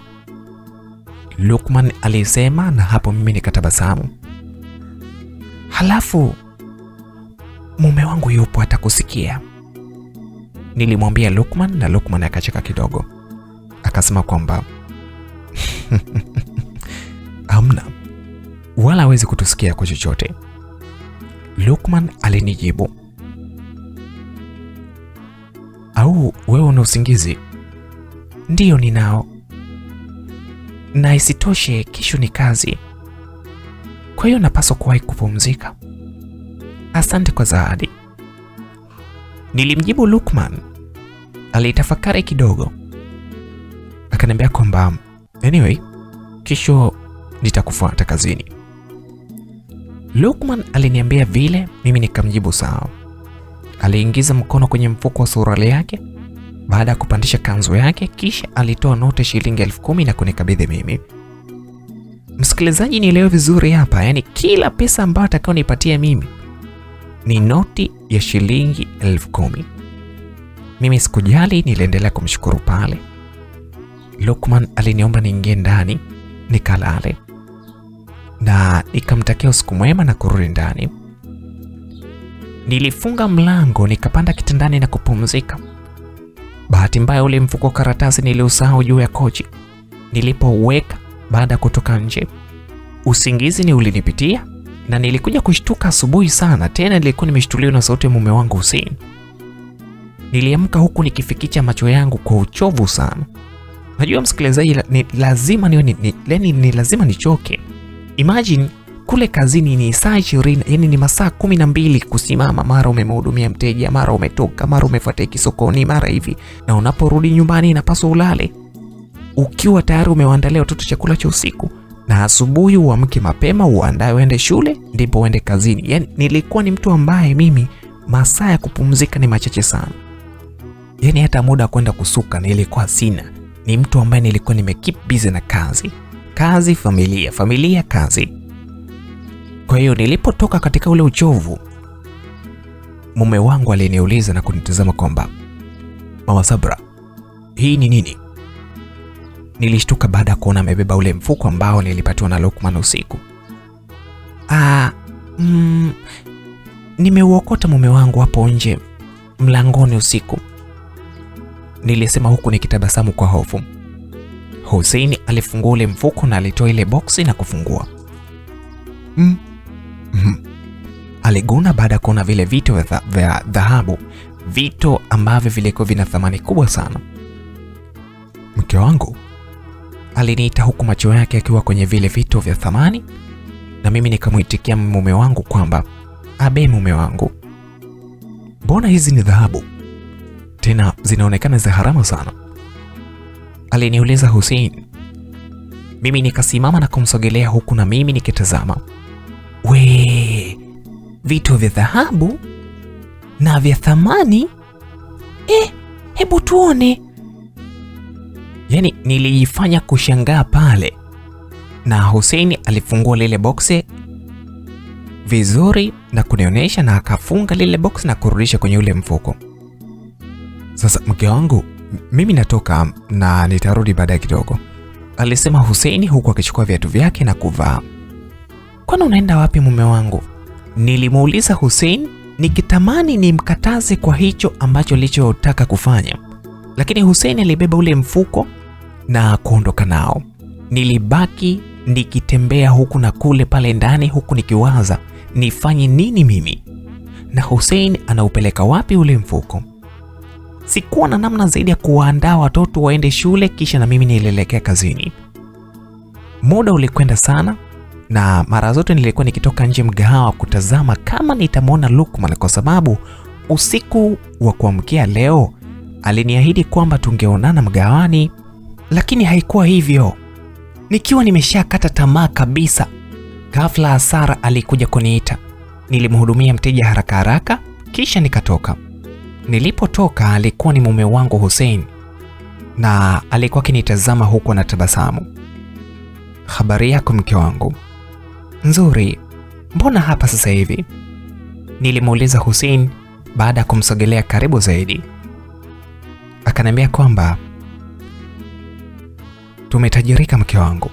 Lukman alisema, na hapo mimi nikatabasamu. Halafu mume wangu yupo atakusikia. Nilimwambia Lukman na Lukman akacheka kidogo. Akasema kwamba hamna, wala hawezi kutusikia kwa chochote. Lukman alinijibu, au wewe una usingizi? Ndiyo ninao. Na isitoshe kesho ni kazi, kwa hiyo napaswa kuwahi kupumzika. Asante kwa zawadi. Nilimjibu Lukman. Alitafakari kidogo. Akaniambia kwamba anyway, Kesho nitakufuata kazini. Lukman aliniambia vile, mimi nikamjibu sawa. Aliingiza mkono kwenye mfuko wa suruali yake baada ya kupandisha kanzu yake, kisha alitoa noti shilingi 10,000 na kunikabidhi mimi. Msikilizaji, nielewe vizuri hapa, yani kila pesa ambayo atakayonipatia mimi ni noti ya shilingi 10,000. Mimi sikujali, niliendelea kumshukuru pale. Lukman aliniomba niingie ndani nikalale, na nikamtakia usiku mwema na kurudi ndani. Nilifunga mlango nikapanda kitandani na kupumzika. Bahati mbaya ule mfuko wa karatasi niliusahau juu ya kochi nilipouweka baada ya kutoka nje. Usingizi ni ulinipitia na nilikuja kushtuka asubuhi sana. Tena nilikuwa nimeshtuliwa na sauti ya mume wangu Hussein. Niliamka huku nikifikicha macho yangu kwa uchovu sana. Najua msikilizaji, ni lazima niwe ni lazima nichoke. Imagine kule kazini ni saa 20, yani ni masaa 12 kusimama, mara umemhudumia mteja, mara umetoka, mara umefuata hiki sokoni, mara hivi, na unaporudi nyumbani inapaswa ulale ukiwa tayari umewaandalia watoto chakula cha usiku, na asubuhi uamke mapema uandae uende shule, ndipo uende kazini. Yani nilikuwa ni mtu ambaye mimi masaa ya kupumzika ni machache sana, yani hata muda kwenda kusuka nilikuwa sina. Ni mtu ambaye nilikuwa nimekeep busy na kazi, kazi, familia, familia, kazi. Kwa hiyo nilipotoka katika ule uchovu, mume wangu aliniuliza na kunitazama kwamba Mama Sabra, hii ni nini? Nilishtuka baada ya kuona amebeba ule mfuko ambao nilipatiwa na Lukman usiku. Nimeuokota mume wangu hapo nje mlangoni usiku, nilisema huku nikitabasamu kwa hofu. Hussein alifungua ule mfuko na alitoa ile boksi na kufungua. Aliguna baada ya kuona vile vito vya dhahabu, vito ambavyo vilikuwa vina thamani kubwa sana. Mke wangu aliniita huku macho yake akiwa kwenye vile vito vya thamani, na mimi nikamuitikia mume wangu kwamba abe, mume wangu, mbona hizi ni dhahabu tena zinaonekana za gharama sana? Aliniuliza Hussein. Mimi nikasimama na kumsogelea huku na mimi nikitazama. We, vitu vya dhahabu na vya thamani? Hebu tuone. Yani nilijifanya kushangaa pale, na Hussein alifungua lile boksi vizuri na kunionyesha, na akafunga lile boksi na kurudisha kwenye ule mfuko. Sasa mke wangu, mimi natoka na nitarudi baadaye kidogo, alisema Hussein huku akichukua viatu vyake na kuvaa. Kwani unaenda wapi mume wangu? Nilimuuliza Hussein nikitamani nimkataze kwa hicho ambacho alichotaka kufanya, lakini Hussein alibeba ule mfuko na kuondoka nao. Nilibaki nikitembea huku na kule pale ndani, huku nikiwaza nifanye nini mimi na Hussein anaupeleka wapi ule mfuko. Sikuwa na namna zaidi ya kuwaandaa watoto waende shule, kisha na mimi nilielekea kazini. Muda ulikwenda sana, na mara zote nilikuwa nikitoka nje mgahawa kutazama kama nitamwona Lukman, kwa sababu usiku wa kuamkia leo aliniahidi kwamba tungeonana mgahawani, lakini haikuwa hivyo. Nikiwa nimeshakata tamaa kabisa, ghafla Sara alikuja kuniita. Nilimhudumia mteja haraka haraka kisha nikatoka. Nilipotoka alikuwa ni mume wangu Hussein, na alikuwa akinitazama huku anatabasamu. Habari yako mke wangu? Nzuri. Mbona hapa sasa hivi? Nilimuuliza Hussein baada ya kumsogelea karibu zaidi. Akaniambia kwamba tumetajirika mke wangu.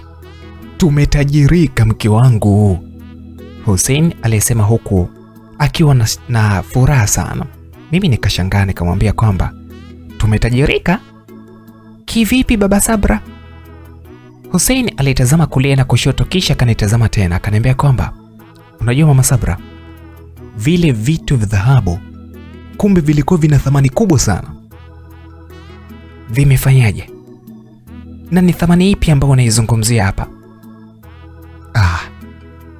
Tumetajirika mke wangu, Hussein alisema huku akiwa na furaha sana. Mimi nikashangaa nikamwambia kwamba tumetajirika kivipi baba Sabra? Hussein alitazama kulia na kushoto kisha akanitazama tena akaniambia kwamba unajua mama Sabra, vile vitu vya dhahabu kumbe vilikuwa vina thamani kubwa sana. Vimefanyaje? Na ni thamani ipi ambayo unaizungumzia hapa?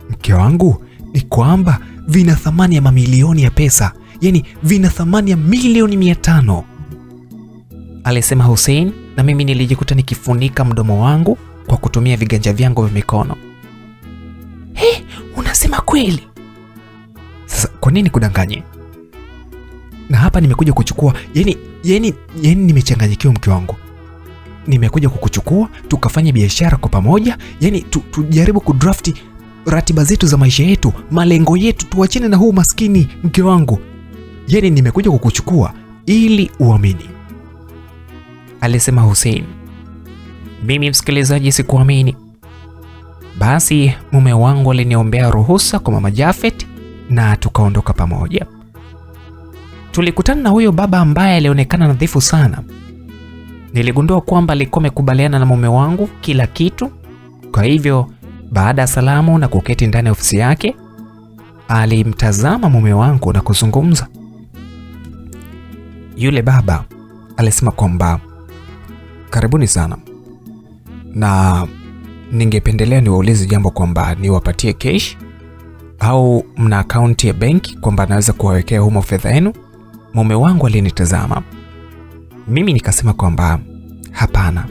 Mke wangu, ni kwamba vina thamani ya mamilioni ya pesa. Yani vina thamani ya milioni 500, alisema Hussein, na mimi nilijikuta nikifunika mdomo wangu kwa kutumia viganja vyangu vya mikono. He, unasema kweli? Sasa kwa nini kudanganye? Na hapa nimekuja kuchukua, yani nimechanganyikiwa mke wangu. Nimekuja kukuchukua tukafanye biashara kwa pamoja, yani tujaribu kudraft ratiba zetu za maisha yetu, malengo yetu, tuachane na huu maskini mke wangu. Yani nimekuja kukuchukua ili uamini, alisema Hussein. Mimi msikilizaji, sikuamini. Basi mume wangu aliniombea ruhusa kwa mama Jafet na tukaondoka pamoja. Tulikutana na huyo baba ambaye alionekana nadhifu sana. Niligundua kwamba alikuwa amekubaliana na mume wangu kila kitu. Kwa hivyo baada ya salamu na kuketi ndani ya ofisi yake, alimtazama mume wangu na kuzungumza. Yule baba alisema kwamba karibuni sana, na ningependelea niwaulize jambo kwamba niwapatie cash au mna akaunti ya benki kwamba naweza kuwawekea humo fedha yenu. Mume wangu alinitazama. Mimi nikasema kwamba hapana,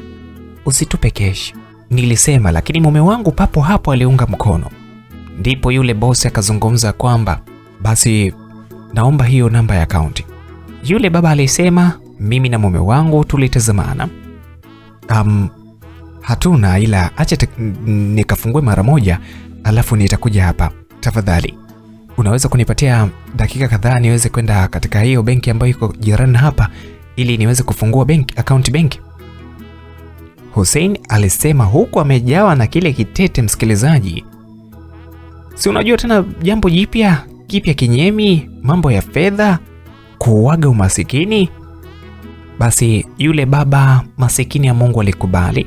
usitupe cash, nilisema, lakini mume wangu papo hapo aliunga mkono. Ndipo yule bosi akazungumza kwamba basi naomba hiyo namba ya akaunti. Yule baba alisema. Mimi na mume wangu tulitazamana. Hatuna, ila acha nikafungue mara moja alafu nitakuja hapa. Tafadhali unaweza kunipatia dakika kadhaa niweze kwenda katika hiyo benki ambayo iko jirani hapa ili niweze kufungua benki, account benki? Hussein alisema huku amejawa na kile kitete. Msikilizaji, si unajua tena jambo jipya kipya kinyemi, mambo ya fedha, kuuaga umasikini. Basi yule baba masikini ya Mungu alikubali.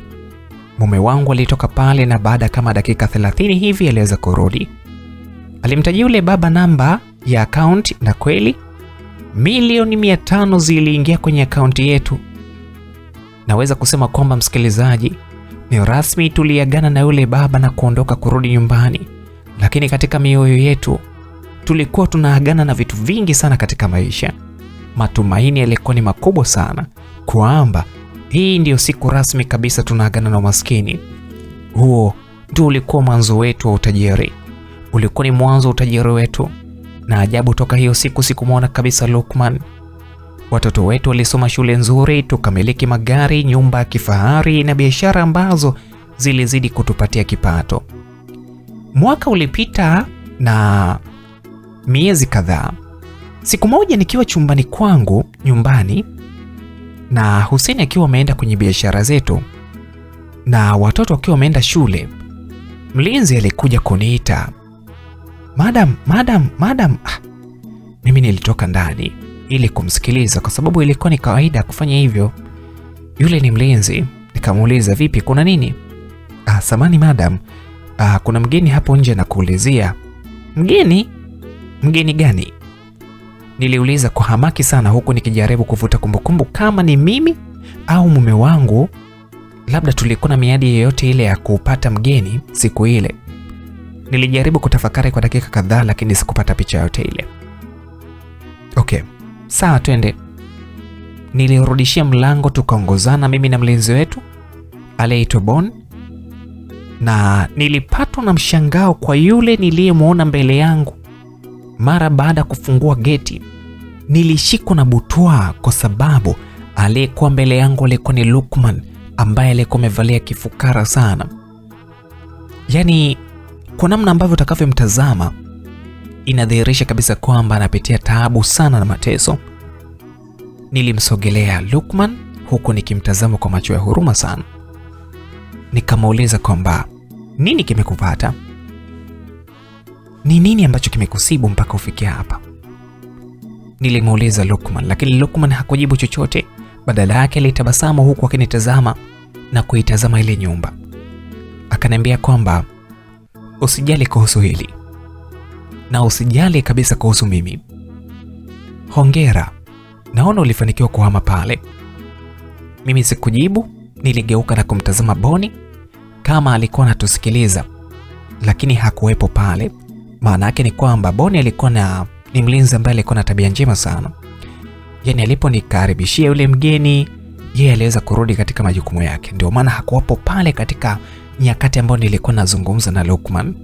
Mume wangu alitoka pale na baada kama dakika 30 hivi aliweza kurudi. Alimtajia yule baba namba ya account na kweli milioni 500 ziliingia kwenye akaunti yetu. Naweza kusema kwamba msikilizaji, ni rasmi tuliagana na yule baba na kuondoka kurudi nyumbani, lakini katika mioyo yetu tulikuwa tunaagana na vitu vingi sana katika maisha. Matumaini yalikuwa ni makubwa sana kwamba hii ndiyo siku rasmi kabisa tunaagana na umaskini. Huo ndio ulikuwa mwanzo wetu wa utajiri, ulikuwa ni mwanzo wa utajiri wetu. Na ajabu, toka hiyo siku sikumwona kabisa Lukman. Watoto wetu walisoma shule nzuri, tukamiliki magari, nyumba ya kifahari na biashara ambazo zilizidi kutupatia kipato. Mwaka ulipita na miezi kadhaa. Siku moja nikiwa chumbani kwangu nyumbani na Hussein akiwa ameenda kwenye biashara zetu na watoto wakiwa wameenda shule, mlinzi alikuja kuniita, madam, madam, madam. Mimi nilitoka ndani ili kumsikiliza kwa sababu ilikuwa ni kawaida kufanya hivyo. Yule ni mlinzi. Nikamuuliza, vipi, kuna nini? Samani madam, kuna mgeni hapo nje na kuulizia. Mgeni? Mgeni gani? Niliuliza kwa hamaki sana, huku nikijaribu kuvuta kumbukumbu kama ni mimi au mume wangu, labda tulikuwa na miadi yoyote ile ya kupata mgeni siku ile. Nilijaribu kutafakari kwa dakika kadhaa, lakini sikupata picha yoyote ile. Okay, sawa, twende. Nilirudishia mlango, tukaongozana mimi na mlinzi wetu aliyeitwa Bon, na nilipatwa na mshangao kwa yule niliyemuona mbele yangu. Mara baada kufungua geti, nilishikwa na butwaa kwa sababu aliyekuwa mbele yangu alikuwa ni Lukman ambaye alikuwa amevalia kifukara sana. Yaani, kwa namna ambavyo utakavyomtazama inadhihirisha kabisa kwamba anapitia taabu sana na mateso. Nilimsogelea Lukman huku nikimtazama kwa macho ya huruma sana. Nikamuuliza kwamba nini kimekupata? Ni nini ambacho kimekusibu mpaka ufikie hapa? Nilimuuliza Lukman, lakini Lukman hakujibu chochote. Badala yake alitabasamu huku akinitazama na kuitazama ile nyumba. Akaniambia kwamba usijali kuhusu hili na usijali kabisa kuhusu mimi. Hongera, naona ulifanikiwa kuhama pale. Mimi sikujibu, niligeuka na kumtazama Boni kama alikuwa anatusikiliza, lakini hakuwepo pale. Maana yake ni kwamba Boni alikuwa ni mlinzi ambaye alikuwa na tabia njema sana. Yaani aliponikaribishia yule mgeni, yeye aliweza kurudi katika majukumu yake. Ndio maana hakuwapo pale katika nyakati ambayo nilikuwa nazungumza na Lukman.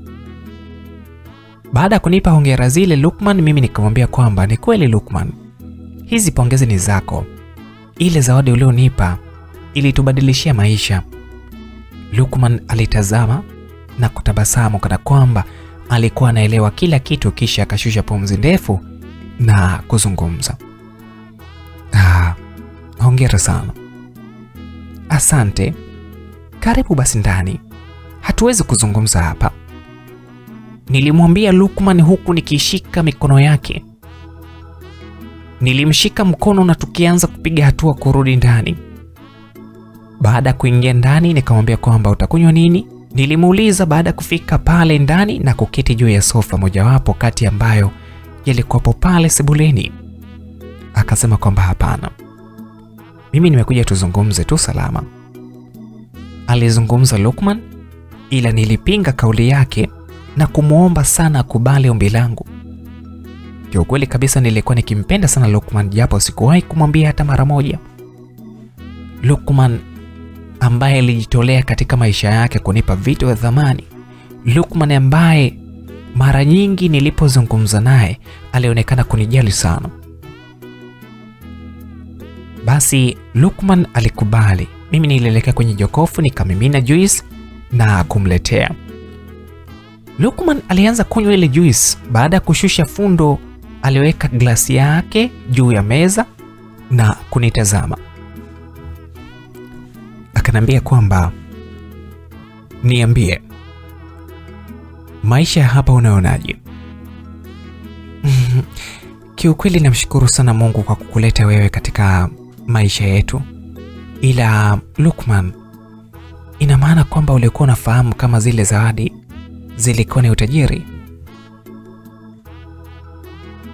Baada ya kunipa hongera zile Lukman, mimi nikamwambia kwamba ni kweli Lukman, hizi pongezi ni zako. Ile zawadi ulionipa ilitubadilishia maisha. Lukman alitazama na kutabasamu kana kwamba alikuwa anaelewa kila kitu, kisha akashusha pumzi ndefu na kuzungumza. Hongera sana. Asante. Karibu basi ndani. Hatuwezi kuzungumza hapa, nilimwambia Lukman huku nikishika mikono yake. Nilimshika mkono na tukianza kupiga hatua kurudi ndani. Baada ya kuingia ndani nikamwambia kwamba utakunywa nini? Nilimuuliza baada ya kufika pale ndani na kuketi juu ya sofa mojawapo kati ambayo yalikuwapo pale sebuleni. Akasema kwamba hapana, mimi nimekuja tuzungumze tu salama. Alizungumza Lukman, ila nilipinga kauli yake na kumuomba sana akubali ombi langu. Kiukweli kabisa nilikuwa nikimpenda sana Lukman, japo sikuwahi kumwambia hata mara moja. Lukman ambaye alijitolea katika maisha yake kunipa vitu vya thamani. Lukman ambaye mara nyingi nilipozungumza naye alionekana kunijali sana. Basi Lukman alikubali. Mimi nilielekea kwenye jokofu nikamimina juice na kumletea. Lukman alianza kunywa ile juice. Baada ya kushusha fundo, aliweka glasi yake juu ya meza na kunitazama. Akanambia kwamba niambie, maisha hapa unaonaje? Kiukweli namshukuru sana Mungu kwa kukuleta wewe katika maisha yetu. Ila Lukman, ina maana kwamba ulikuwa unafahamu kama zile zawadi zilikuwa ni utajiri?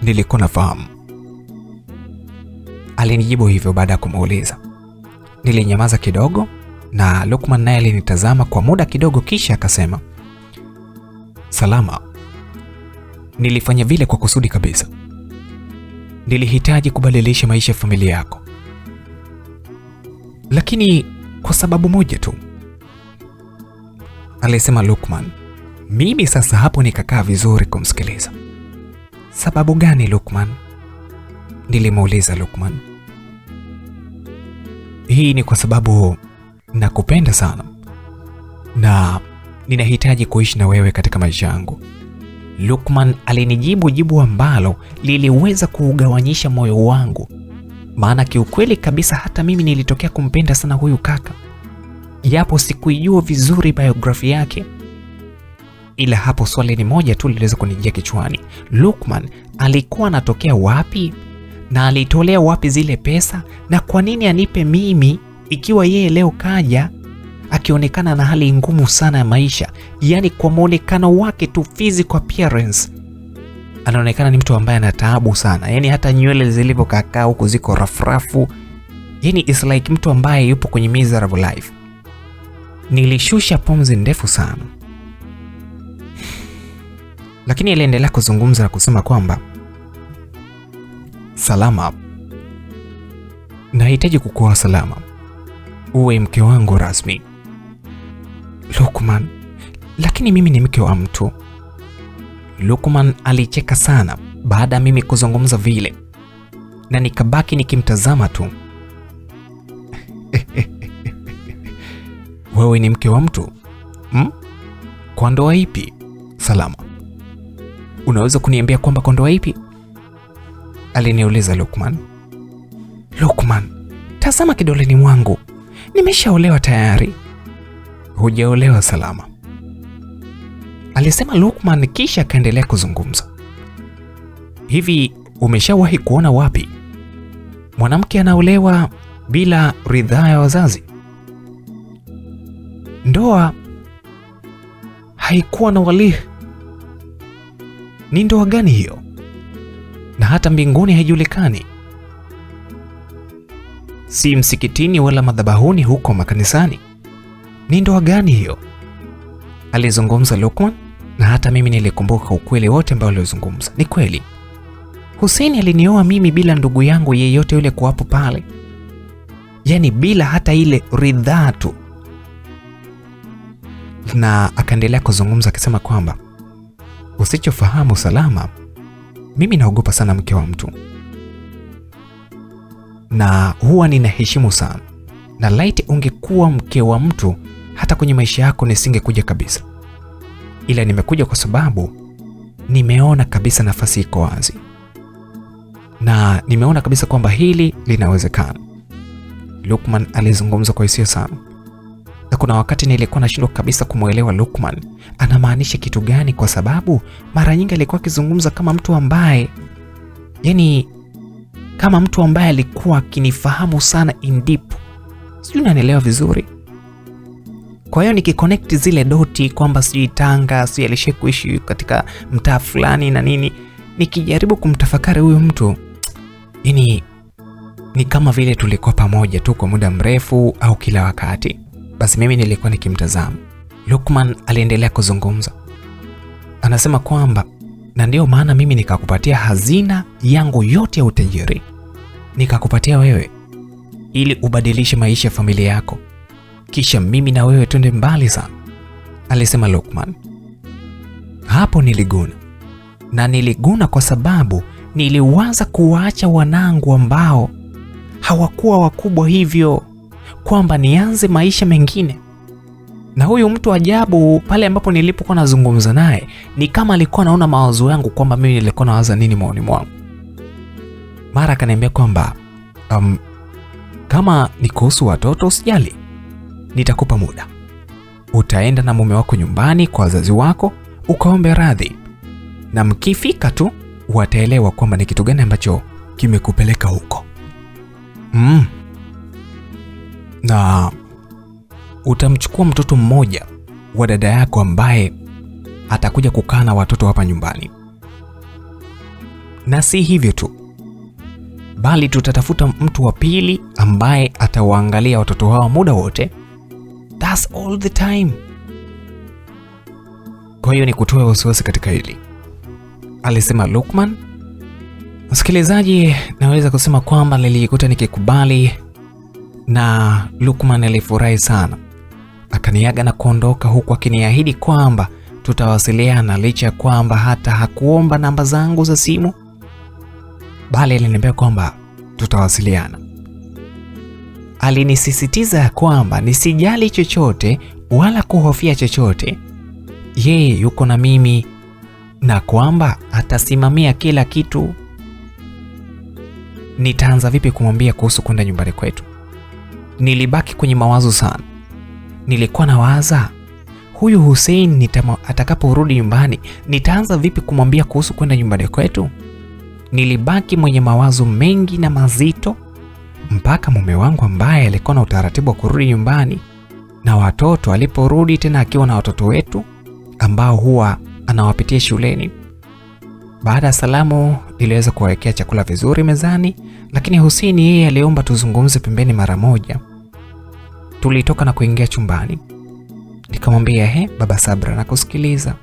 Nilikuwa nafahamu, alinijibu hivyo baada ya kumuuliza. Nilinyamaza kidogo na Lukman naye alinitazama kwa muda kidogo, kisha akasema, Salama, nilifanya vile kwa kusudi kabisa. Nilihitaji kubadilisha maisha ya familia yako, lakini kwa sababu moja tu, alisema Lukman. Mimi sasa hapo nikakaa vizuri kumsikiliza. Sababu gani Lukman? Nilimuuliza Lukman. Hii ni kwa sababu nakupenda sana na ninahitaji kuishi na wewe katika maisha yangu. Lukman alinijibu jibu ambalo liliweza kuugawanyisha moyo wangu, maana kiukweli kabisa hata mimi nilitokea kumpenda sana huyu kaka, japo sikuijua vizuri biografia yake. Ila hapo swali ni moja tu liliweza kunijia kichwani. Lukman alikuwa anatokea wapi na alitolea wapi zile pesa, na kwa nini anipe mimi ikiwa yeye leo kaja akionekana na hali ngumu sana ya maisha? Yani kwa muonekano wake tu, physical appearance, anaonekana ni mtu ambaye ana taabu sana. Yani hata nywele zilivyokakaa huku ziko rafurafu. Yani it's like mtu ambaye yupo kwenye miserable life. Nilishusha pumzi ndefu sana, lakini aliendelea kuzungumza na kusema kwamba Salama, nahitaji kukuoa Salama, uwe mke wangu rasmi. Lukman, lakini mimi ni mke wa mtu. Lukman alicheka sana baada ya mimi kuzungumza vile, na nikabaki nikimtazama tu. Wewe ni mke wa mtu? Kwa ndoa ipi Salama? Unaweza kuniambia kwamba kwa ndoa ipi? Aliniuliza Lukman. Lukman, tazama kidoleni mwangu, nimeshaolewa tayari. Hujaolewa Salama, alisema Lukman, kisha akaendelea kuzungumza. Hivi umeshawahi kuona wapi mwanamke anaolewa bila ridhaa ya wazazi? Ndoa haikuwa na wali. Ni ndoa gani hiyo? Na hata mbinguni haijulikani, si msikitini wala madhabahuni huko makanisani. Ni ndoa gani hiyo? Alizungumza Lukman, na hata mimi nilikumbuka ukweli wote ambao alizungumza. Ni kweli, Hussein alinioa mimi bila ndugu yangu yeyote yule kuwapo pale, yani bila hata ile ridhaa tu. Na akaendelea kuzungumza akisema kwamba usichofahamu Salama, mimi naogopa sana mke wa mtu na huwa ninaheshimu sana, na laiti ungekuwa mke wa mtu hata kwenye maisha yako nisingekuja kabisa, ila nimekuja kwa sababu nimeona kabisa nafasi iko wazi na nimeona kabisa kwamba hili linawezekana. Lukman alizungumza kwa hisia sana, na kuna wakati nilikuwa nashindwa kabisa kumwelewa Lukman anamaanisha kitu gani, kwa sababu mara nyingi alikuwa akizungumza kama mtu ambaye, yani kama mtu ambaye alikuwa akinifahamu sana in deep, sijui unanielewa vizuri. Kwa hiyo nikiconnect zile doti kwamba sijui Tanga, sijui alishe kuishi katika mtaa fulani na nini, nikijaribu kumtafakari huyu mtu, yani ni kama vile tulikuwa pamoja tu kwa muda mrefu au kila wakati. Basi mimi nilikuwa nikimtazama. Lukman aliendelea kuzungumza, anasema kwamba na ndio maana mimi nikakupatia hazina yangu yote ya utajiri, nikakupatia wewe ili ubadilishe maisha ya familia yako, kisha mimi na wewe twende mbali sana, alisema Lukman. Hapo niliguna, na niliguna kwa sababu niliwaza kuwaacha wanangu ambao hawakuwa wakubwa hivyo, kwamba nianze maisha mengine. Na huyu mtu ajabu, pale ambapo nilipokuwa nazungumza naye, ni kama alikuwa anaona mawazo yangu kwamba mimi nilikuwa nawaza nini moyoni mwangu. Mara akaniambia kwamba kama ni kuhusu watoto usijali, nitakupa muda, utaenda na mume wako nyumbani kwa wazazi wako ukaombe radhi, na mkifika tu wataelewa kwamba ni kitu gani ambacho kimekupeleka huko. Na utamchukua mtoto mmoja wa dada yako ambaye atakuja kukaa na watoto hapa nyumbani. Na si hivyo tu, bali tutatafuta mtu wa pili ambaye atawaangalia watoto hao muda wote. That's all the time. Kwa hiyo ni kutoa wasiwasi katika hili, alisema Lukman. Msikilizaji, naweza kusema kwamba nilijikuta nikikubali na Lukman alifurahi sana. Akaniaga na kuondoka huku akiniahidi kwamba tutawasiliana, licha ya kwamba hata hakuomba namba zangu za simu, bali aliniambia kwamba tutawasiliana. Alinisisitiza kwamba nisijali chochote wala kuhofia chochote, yeye yuko na mimi na kwamba atasimamia kila kitu. Nitaanza vipi kumwambia kuhusu kwenda nyumbani kwetu? Nilibaki kwenye mawazo sana. Nilikuwa nawaza huyu Hussein atakaporudi nyumbani nitaanza vipi kumwambia kuhusu kwenda nyumbani kwetu? Nilibaki mwenye mawazo mengi na mazito mpaka mume wangu ambaye alikuwa na utaratibu wa kurudi nyumbani na watoto aliporudi tena akiwa na watoto wetu ambao huwa anawapitia shuleni. Baada ya salamu niliweza kuwawekea chakula vizuri mezani, lakini Hussein yeye aliomba tuzungumze pembeni mara moja. Tulitoka na kuingia chumbani. Nikamwambia, he, baba Sabra, nakusikiliza.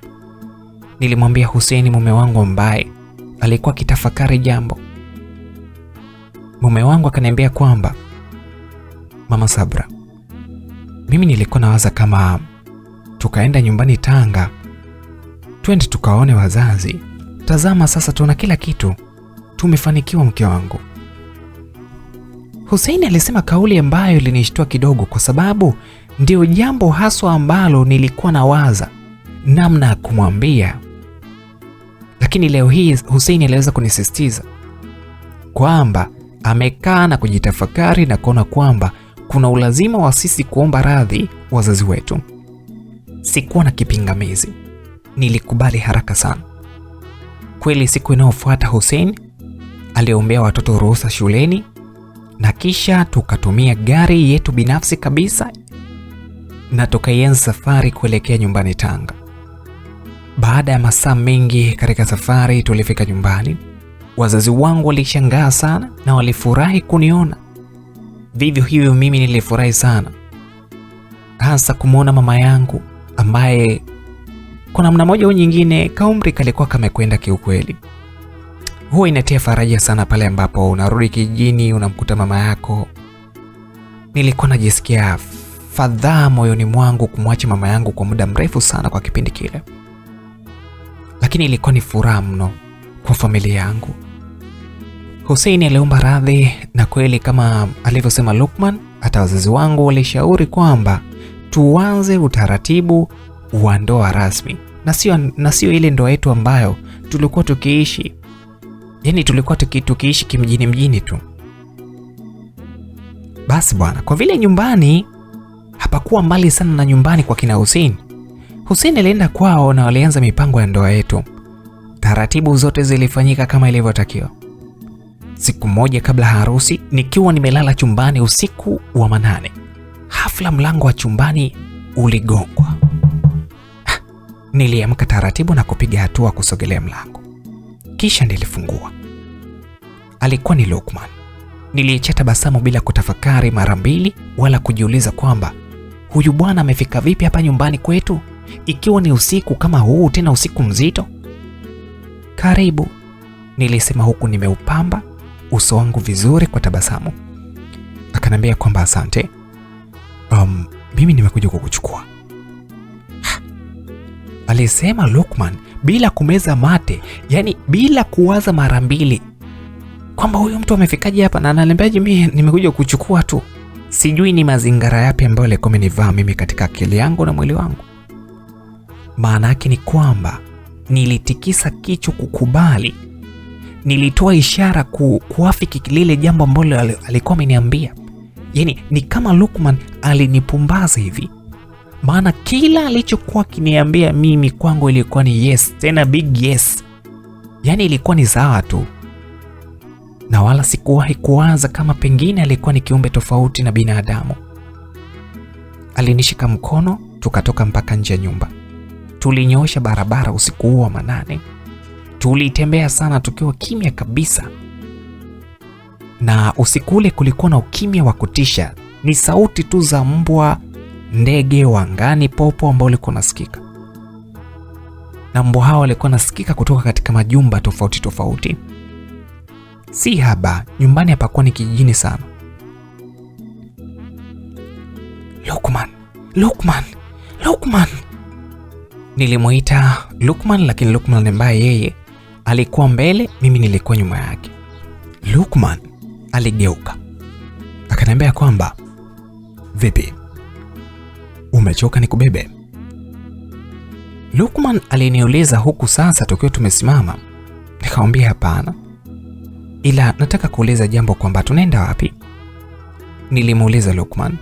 Nilimwambia Hussein mume wangu ambaye alikuwa akitafakari jambo. Mume wangu akaniambia kwamba mama Sabra, mimi nilikuwa nawaza kama tukaenda nyumbani Tanga, twende tukaone wazazi. Tazama sasa tuna kila kitu, tumefanikiwa mke wangu. Hussein alisema kauli ambayo ilinishtua kidogo, kwa sababu ndio jambo haswa ambalo nilikuwa nawaza namna ya kumwambia. Lakini leo hii Hussein aliweza kunisisitiza kwamba amekaa na kujitafakari na kuona kwamba kuna ulazima wa sisi kuomba radhi wazazi wetu. Sikuwa na kipingamizi, nilikubali haraka sana. Kweli siku inayofuata Hussein aliombea watoto ruhusa shuleni na kisha tukatumia gari yetu binafsi kabisa na tukaianza safari kuelekea nyumbani Tanga. Baada ya masaa mengi katika safari tulifika nyumbani. Wazazi wangu walishangaa sana na walifurahi kuniona. Vivyo hivyo mimi nilifurahi sana, hasa kumwona mama yangu ambaye kwa namna moja au nyingine kaumri kalikuwa kamekwenda kiukweli. Huwa inatia faraja sana pale ambapo unarudi kijijini unamkuta mama yako. Nilikuwa najisikia fadhaa moyoni mwangu kumwacha mama yangu kwa muda mrefu sana kwa kipindi kile. Lakini ilikuwa ni furaha mno kwa familia yangu. Hussein aliomba radhi, na kweli kama alivyosema Lukman, hata wazazi wangu walishauri kwamba tuanze utaratibu wa ndoa rasmi na sio ile ndoa yetu ambayo tulikuwa tukiishi. Yaani tulikuwa tukiishi kimjini mjini tu. Basi bwana, kwa vile nyumbani hapakuwa mbali sana na nyumbani kwa kina Hussein, Hussein alienda kwao na walianza mipango ya ndoa yetu. Taratibu zote zilifanyika kama ilivyotakiwa. Siku moja kabla harusi, nikiwa nimelala chumbani usiku wa manane, hafla mlango wa chumbani uligongwa. Niliamka taratibu na kupiga hatua kusogelea mlango, kisha nilifungua. Alikuwa ni Lukman. Niliacha tabasamu bila kutafakari mara mbili wala kujiuliza kwamba huyu bwana amefika vipi hapa nyumbani kwetu ikiwa ni usiku kama huu, tena usiku mzito. Karibu, nilisema huku nimeupamba uso wangu vizuri kwa tabasamu. Akanambia kwamba asante, mimi nimekuja kukuchukua, alisema Lukman bila kumeza mate, yani bila kuwaza mara mbili kwamba huyu mtu amefikaje hapa na ananiambiaje mimi nimekuja kukuchukua tu. Sijui ni mazingira yapi ambayo alikuwa amenivaa mimi katika akili yangu na mwili wangu. Maana yake ni kwamba nilitikisa kichwa kukubali. Nilitoa ishara kuafiki lile jambo ambalo alikuwa ameniambia. Yaani ni kama Lukman alinipumbaza hivi. Maana kila alichokuwa akiniambia mimi kwangu ilikuwa ni yes, tena big yes. Yaani ilikuwa ni sawa tu. Na wala sikuwahi kuwaza kama pengine alikuwa ni kiumbe tofauti na binadamu. Alinishika mkono tukatoka mpaka nje ya nyumba. Tulinyoosha barabara usiku huo wa manane. Tulitembea sana tukiwa kimya kabisa. Na usiku ule kulikuwa na ukimya wa kutisha. Ni sauti tu za mbwa, ndege wa angani, popo ambao walikuwa wanasikika. Na mbwa hao walikuwa wanasikika kutoka katika majumba tofauti tofauti. Si haba, nyumbani hapakuwa ni kijijini sana. Lukman, Lukman, Lukman. Nilimuita Lukman, lakini Lukman ambaye yeye alikuwa mbele, mimi nilikuwa nyuma yake. Lukman aligeuka akaniambia kwamba vipi, umechoka nikubebe? Lukman aliniuliza huku sasa tukiwa tumesimama. Nikamwambia hapana, ila nataka kuuliza jambo kwamba tunaenda wapi? Nilimuuliza Lukman.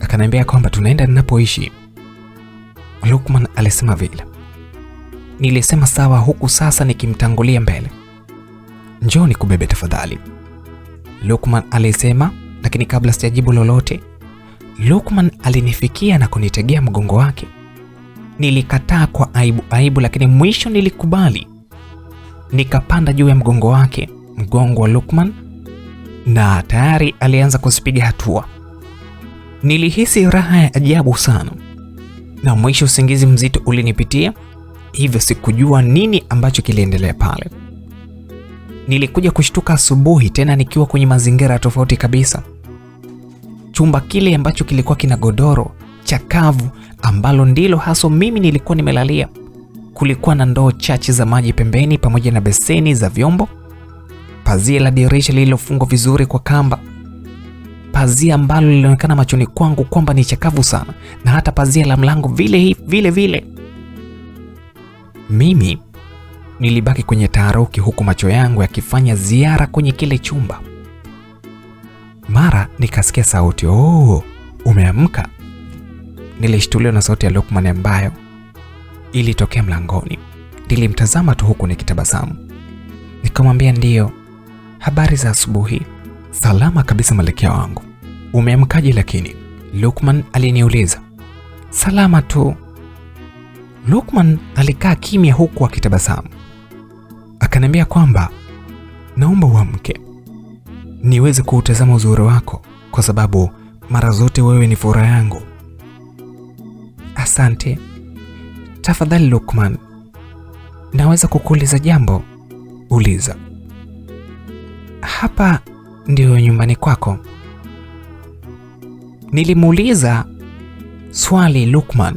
Akaniambia kwamba tunaenda ninapoishi. Lukman alisema vile. Nilisema sawa, huku sasa nikimtangulia mbele. Njoo nikubebe tafadhali, Lukman alisema, lakini kabla sijajibu lolote, Lukman alinifikia na kunitegea mgongo wake. Nilikataa kwa aibu aibu, lakini mwisho nilikubali. Nikapanda juu ya mgongo wake, mgongo wa Lukman, na tayari alianza kuzipiga hatua. Nilihisi raha ya ajabu sana, na mwisho usingizi mzito ulinipitia, hivyo sikujua nini ambacho kiliendelea pale. Nilikuja kushtuka asubuhi tena nikiwa kwenye mazingira tofauti kabisa. Chumba kile ambacho kilikuwa kina godoro chakavu ambalo ndilo haso mimi nilikuwa nimelalia. Kulikuwa na ndoo chache za maji pembeni pamoja na beseni za vyombo, pazia la dirisha lililofungwa vizuri kwa kamba, pazia ambalo lilionekana machoni kwangu kwamba ni chakavu sana, na hata pazia la mlango vile vile vile. Mimi nilibaki kwenye taharuki huku macho yangu yakifanya ziara kwenye kile chumba. Mara nikasikia sauti, "Oh, umeamka?" Nilishtuliwa na sauti ya Lukman ambayo ilitokea mlangoni. Nilimtazama tu huku nikitabasamu. Nikamwambia ndiyo. Habari za asubuhi? Salama kabisa malkia wangu. Umeamkaje lakini? Lukman aliniuliza. Salama tu. Lukman alikaa kimya huku akitabasamu. Akaniambia kwamba naomba uamke niweze kuutazama uzuri wako, kwa sababu mara zote wewe ni furaha yangu. Asante. Tafadhali Lukman, naweza kukuuliza jambo? Uliza. Hapa ndio nyumbani kwako? Nilimuuliza swali Lukman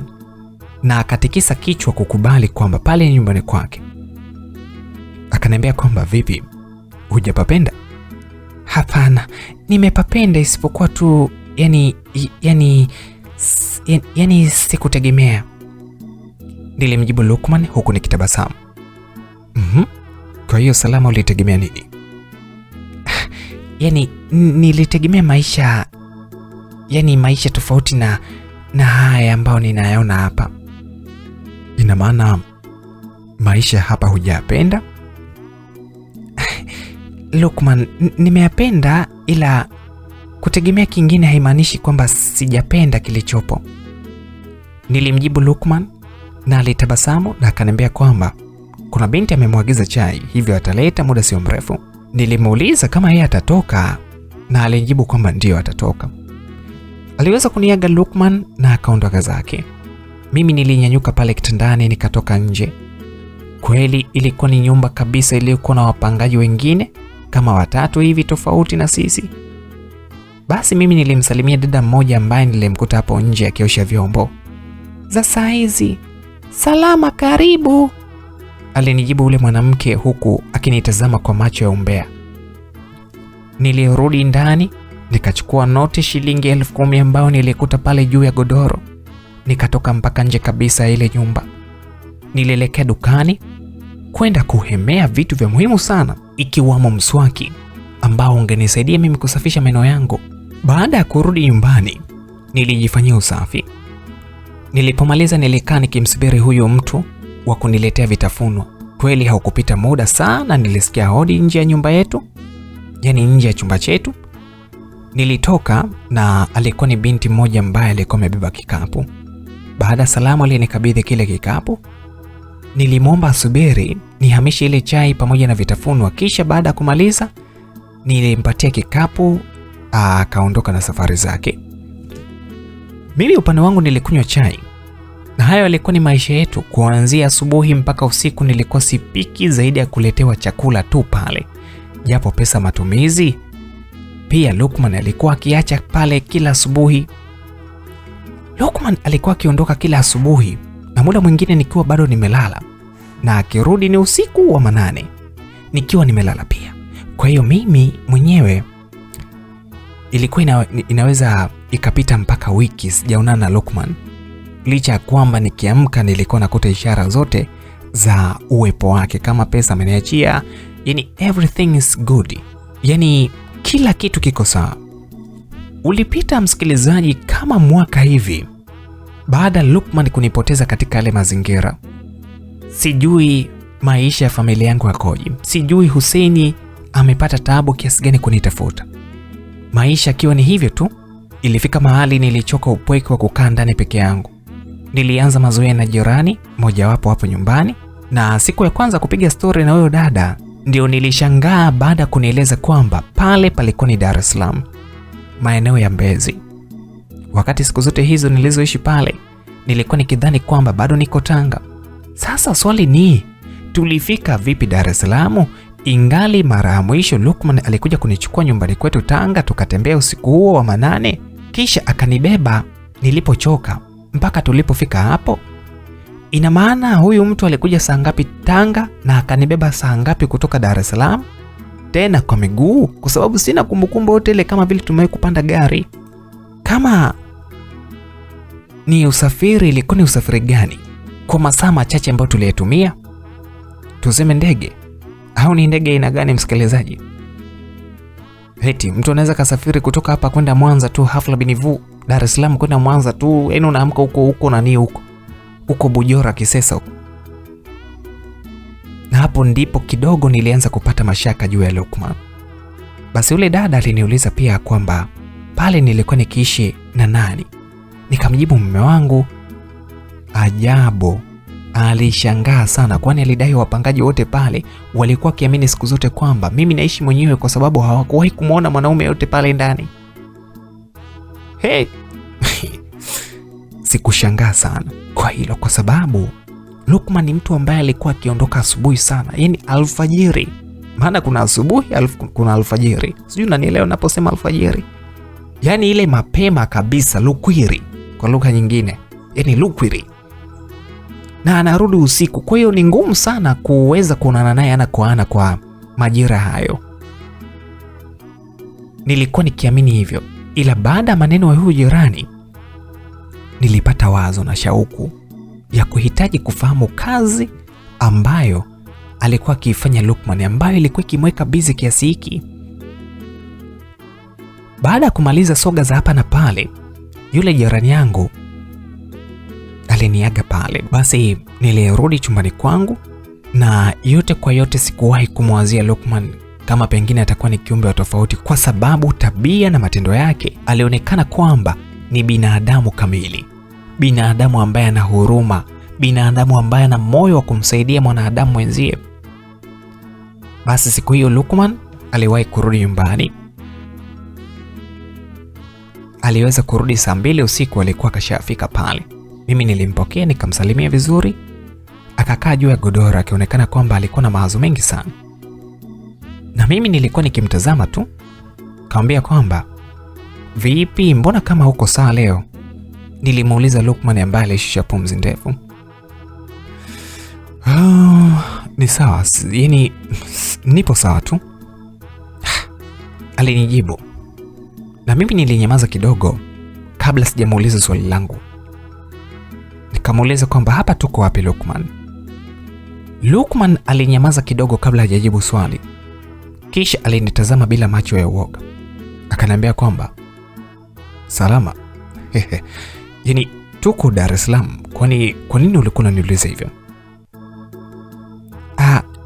na akatikisa kichwa kukubali kwamba pale ni nyumbani kwake. Akaniambia kwamba vipi, hujapapenda? Hapana, nimepapenda isipokuwa tu yani sikutegemea, nilimjibu Lukman huku nikitabasamu. Kwa hiyo Salama, ulitegemea nini? Yani nilitegemea maisha, yani maisha tofauti na haya ambayo ninayaona hapa. Ina maana maisha hapa hujayapenda? Lukman, nimeyapenda, ila kutegemea kingine haimaanishi kwamba sijapenda kilichopo, nilimjibu Lukman, na alitabasamu na akaniambia kwamba kuna binti amemwagiza chai, hivyo ataleta muda sio mrefu. Nilimuuliza kama yeye atatoka na alijibu kwamba ndiyo atatoka. Aliweza kuniaga Lukman na akaondoka zake. Mimi nilinyanyuka pale kitandani nikatoka nje. Kweli ilikuwa ni nyumba kabisa iliyokuwa na wapangaji wengine kama watatu hivi tofauti na sisi. Basi mimi nilimsalimia dada mmoja ambaye nilimkuta hapo nje akiosha vyombo. Za saizi, salama, karibu, alinijibu ule mwanamke huku akinitazama kwa macho ya umbea. Nilirudi ndani nikachukua noti shilingi 10,000 ambayo nilikuta pale juu ya godoro. Nikatoka mpaka nje kabisa ya ile nyumba. Nilielekea dukani kwenda kuhemea vitu vya muhimu sana, ikiwamo mswaki ambao ungenisaidia mimi kusafisha meno yangu. Baada ya kurudi nyumbani, nilijifanyia usafi. Nilipomaliza nilikaa nikimsubiri huyo mtu wa kuniletea vitafunwa. Kweli haukupita muda sana, nilisikia hodi nje ya nyumba yetu, yani nje ya chumba chetu. Nilitoka na alikuwa ni binti mmoja ambaye alikuwa amebeba kikapu. Baada ya salamu alinikabidhi kile kikapu. Nilimwomba asubiri nihamishe ile chai pamoja na vitafunwa, kisha baada ya kumaliza nilimpatia kikapu, akaondoka na safari zake. Mimi upande wangu nilikunywa chai, na hayo yalikuwa ni maisha yetu kuanzia asubuhi mpaka usiku. Nilikuwa sipiki zaidi ya kuletewa chakula tu pale, japo pesa matumizi pia Lukman alikuwa akiacha pale kila asubuhi. Lukman alikuwa akiondoka kila asubuhi na muda mwingine nikiwa bado nimelala, na akirudi ni usiku wa manane nikiwa nimelala pia. Kwa hiyo mimi mwenyewe ilikuwa inaweza ikapita mpaka wiki sijaonana na Lukman, licha ya kwamba nikiamka nilikuwa nakuta ishara zote za uwepo wake, kama pesa ameniachia, yani everything is good, yani kila kitu kiko sawa. Ulipita msikilizaji, kama mwaka hivi baada Lukman kunipoteza katika yale mazingira. Sijui maisha ya familia yangu yakoje, sijui Hussein amepata taabu kiasi gani kunitafuta. Maisha akiwa ni hivyo tu. Ilifika mahali nilichoka upweke wa kukaa ndani peke yangu. Nilianza mazoea na jirani mojawapo hapo nyumbani, na siku ya kwanza kupiga story na huyo dada ndio nilishangaa baada kunieleza kwamba pale palikuwa ni Dar es Salaam, maeneo ya Mbezi. Wakati siku zote hizo nilizoishi pale nilikuwa nikidhani kwamba bado niko Tanga. Sasa swali ni tulifika vipi Dar es Salaam, ingali mara ya mwisho Lukman alikuja kunichukua nyumbani kwetu Tanga, tukatembea usiku huo wa manane, kisha akanibeba nilipochoka mpaka tulipofika hapo. Ina maana huyu mtu alikuja saa ngapi Tanga na akanibeba saa ngapi kutoka Dar es Salaam? Tena kwa miguu, kwa sababu sina kumbukumbu yote ile kama vile tumewahi kupanda gari. Kama ni usafiri, ilikuwa ni usafiri gani kwa masaa machache ambayo tuliyatumia? Tuseme ndege au ni ndege aina gani, msikilizaji? Eti mtu anaweza kasafiri kutoka hapa kwenda Mwanza tu hafla binivu, Dar es Salaam kwenda Mwanza tu, yaani unaamka huko huko nani huko huko Bujora Kisesa huko. Na hapo ndipo kidogo nilianza kupata mashaka juu ya Lukman. Basi yule dada aliniuliza pia kwamba pale nilikuwa nikiishi na nani. Nikamjibu mume wangu. Ajabu, alishangaa sana, kwani alidai wapangaji wote pale walikuwa wakiamini siku zote kwamba mimi naishi mwenyewe, kwa sababu hawakuwahi kumuona mwanaume yote pale ndani. Hey. Sikushangaa sana kwa hilo, kwa sababu Lukman ni mtu ambaye alikuwa akiondoka asubuhi sana, yani alfajiri. Maana kuna asubuhi, kuna alfajiri. Sijui unanielewa naposema alfajiri. Yaani ile mapema kabisa, lukwiri kwa lugha nyingine, yaani lukwiri, na anarudi usiku. Kwa hiyo ni ngumu sana kuweza kuonana naye ana kwa ana kwa majira hayo. Nilikuwa nikiamini hivyo, ila baada ya maneno ya huyu jirani nilipata wazo na shauku ya kuhitaji kufahamu kazi ambayo alikuwa akiifanya Lukman, ambayo ilikuwa ikimweka bizi kiasi hiki. Baada ya kumaliza soga za hapa na pale, yule jirani yangu aliniaga pale. Basi nilirudi chumbani kwangu, na yote kwa yote sikuwahi kumwazia Lukman kama pengine atakuwa ni kiumbe wa tofauti, kwa sababu tabia na matendo yake alionekana kwamba ni binadamu kamili, binadamu ambaye ana huruma, binadamu ambaye ana moyo wa kumsaidia mwanadamu mwenzie. Basi siku hiyo Lukman aliwahi kurudi nyumbani. Aliweza kurudi saa 2 usiku, alikuwa kashafika pale. Mimi nilimpokea nikamsalimia vizuri, akakaa juu ya godoro akionekana kwamba alikuwa na mawazo mengi sana, na mimi nilikuwa nikimtazama tu. Kaambia kwamba vipi, mbona kama huko saa leo? Nilimuuliza Lukman ambaye alishusha pumzi ndefu. Ni sawa, yaani nipo sawa tu, alinijibu, na mimi nilinyamaza kidogo kabla sijamuuliza swali langu. Nikamuuliza kwamba hapa tuko wapi Lukman? Lukman alinyamaza kidogo kabla hajajibu swali, kisha alinitazama bila macho ya uoga, akaniambia kwamba salama. Yaani tuko Dar es Salaam, kwani kwa nini ulikuwa unaniuliza hivyo?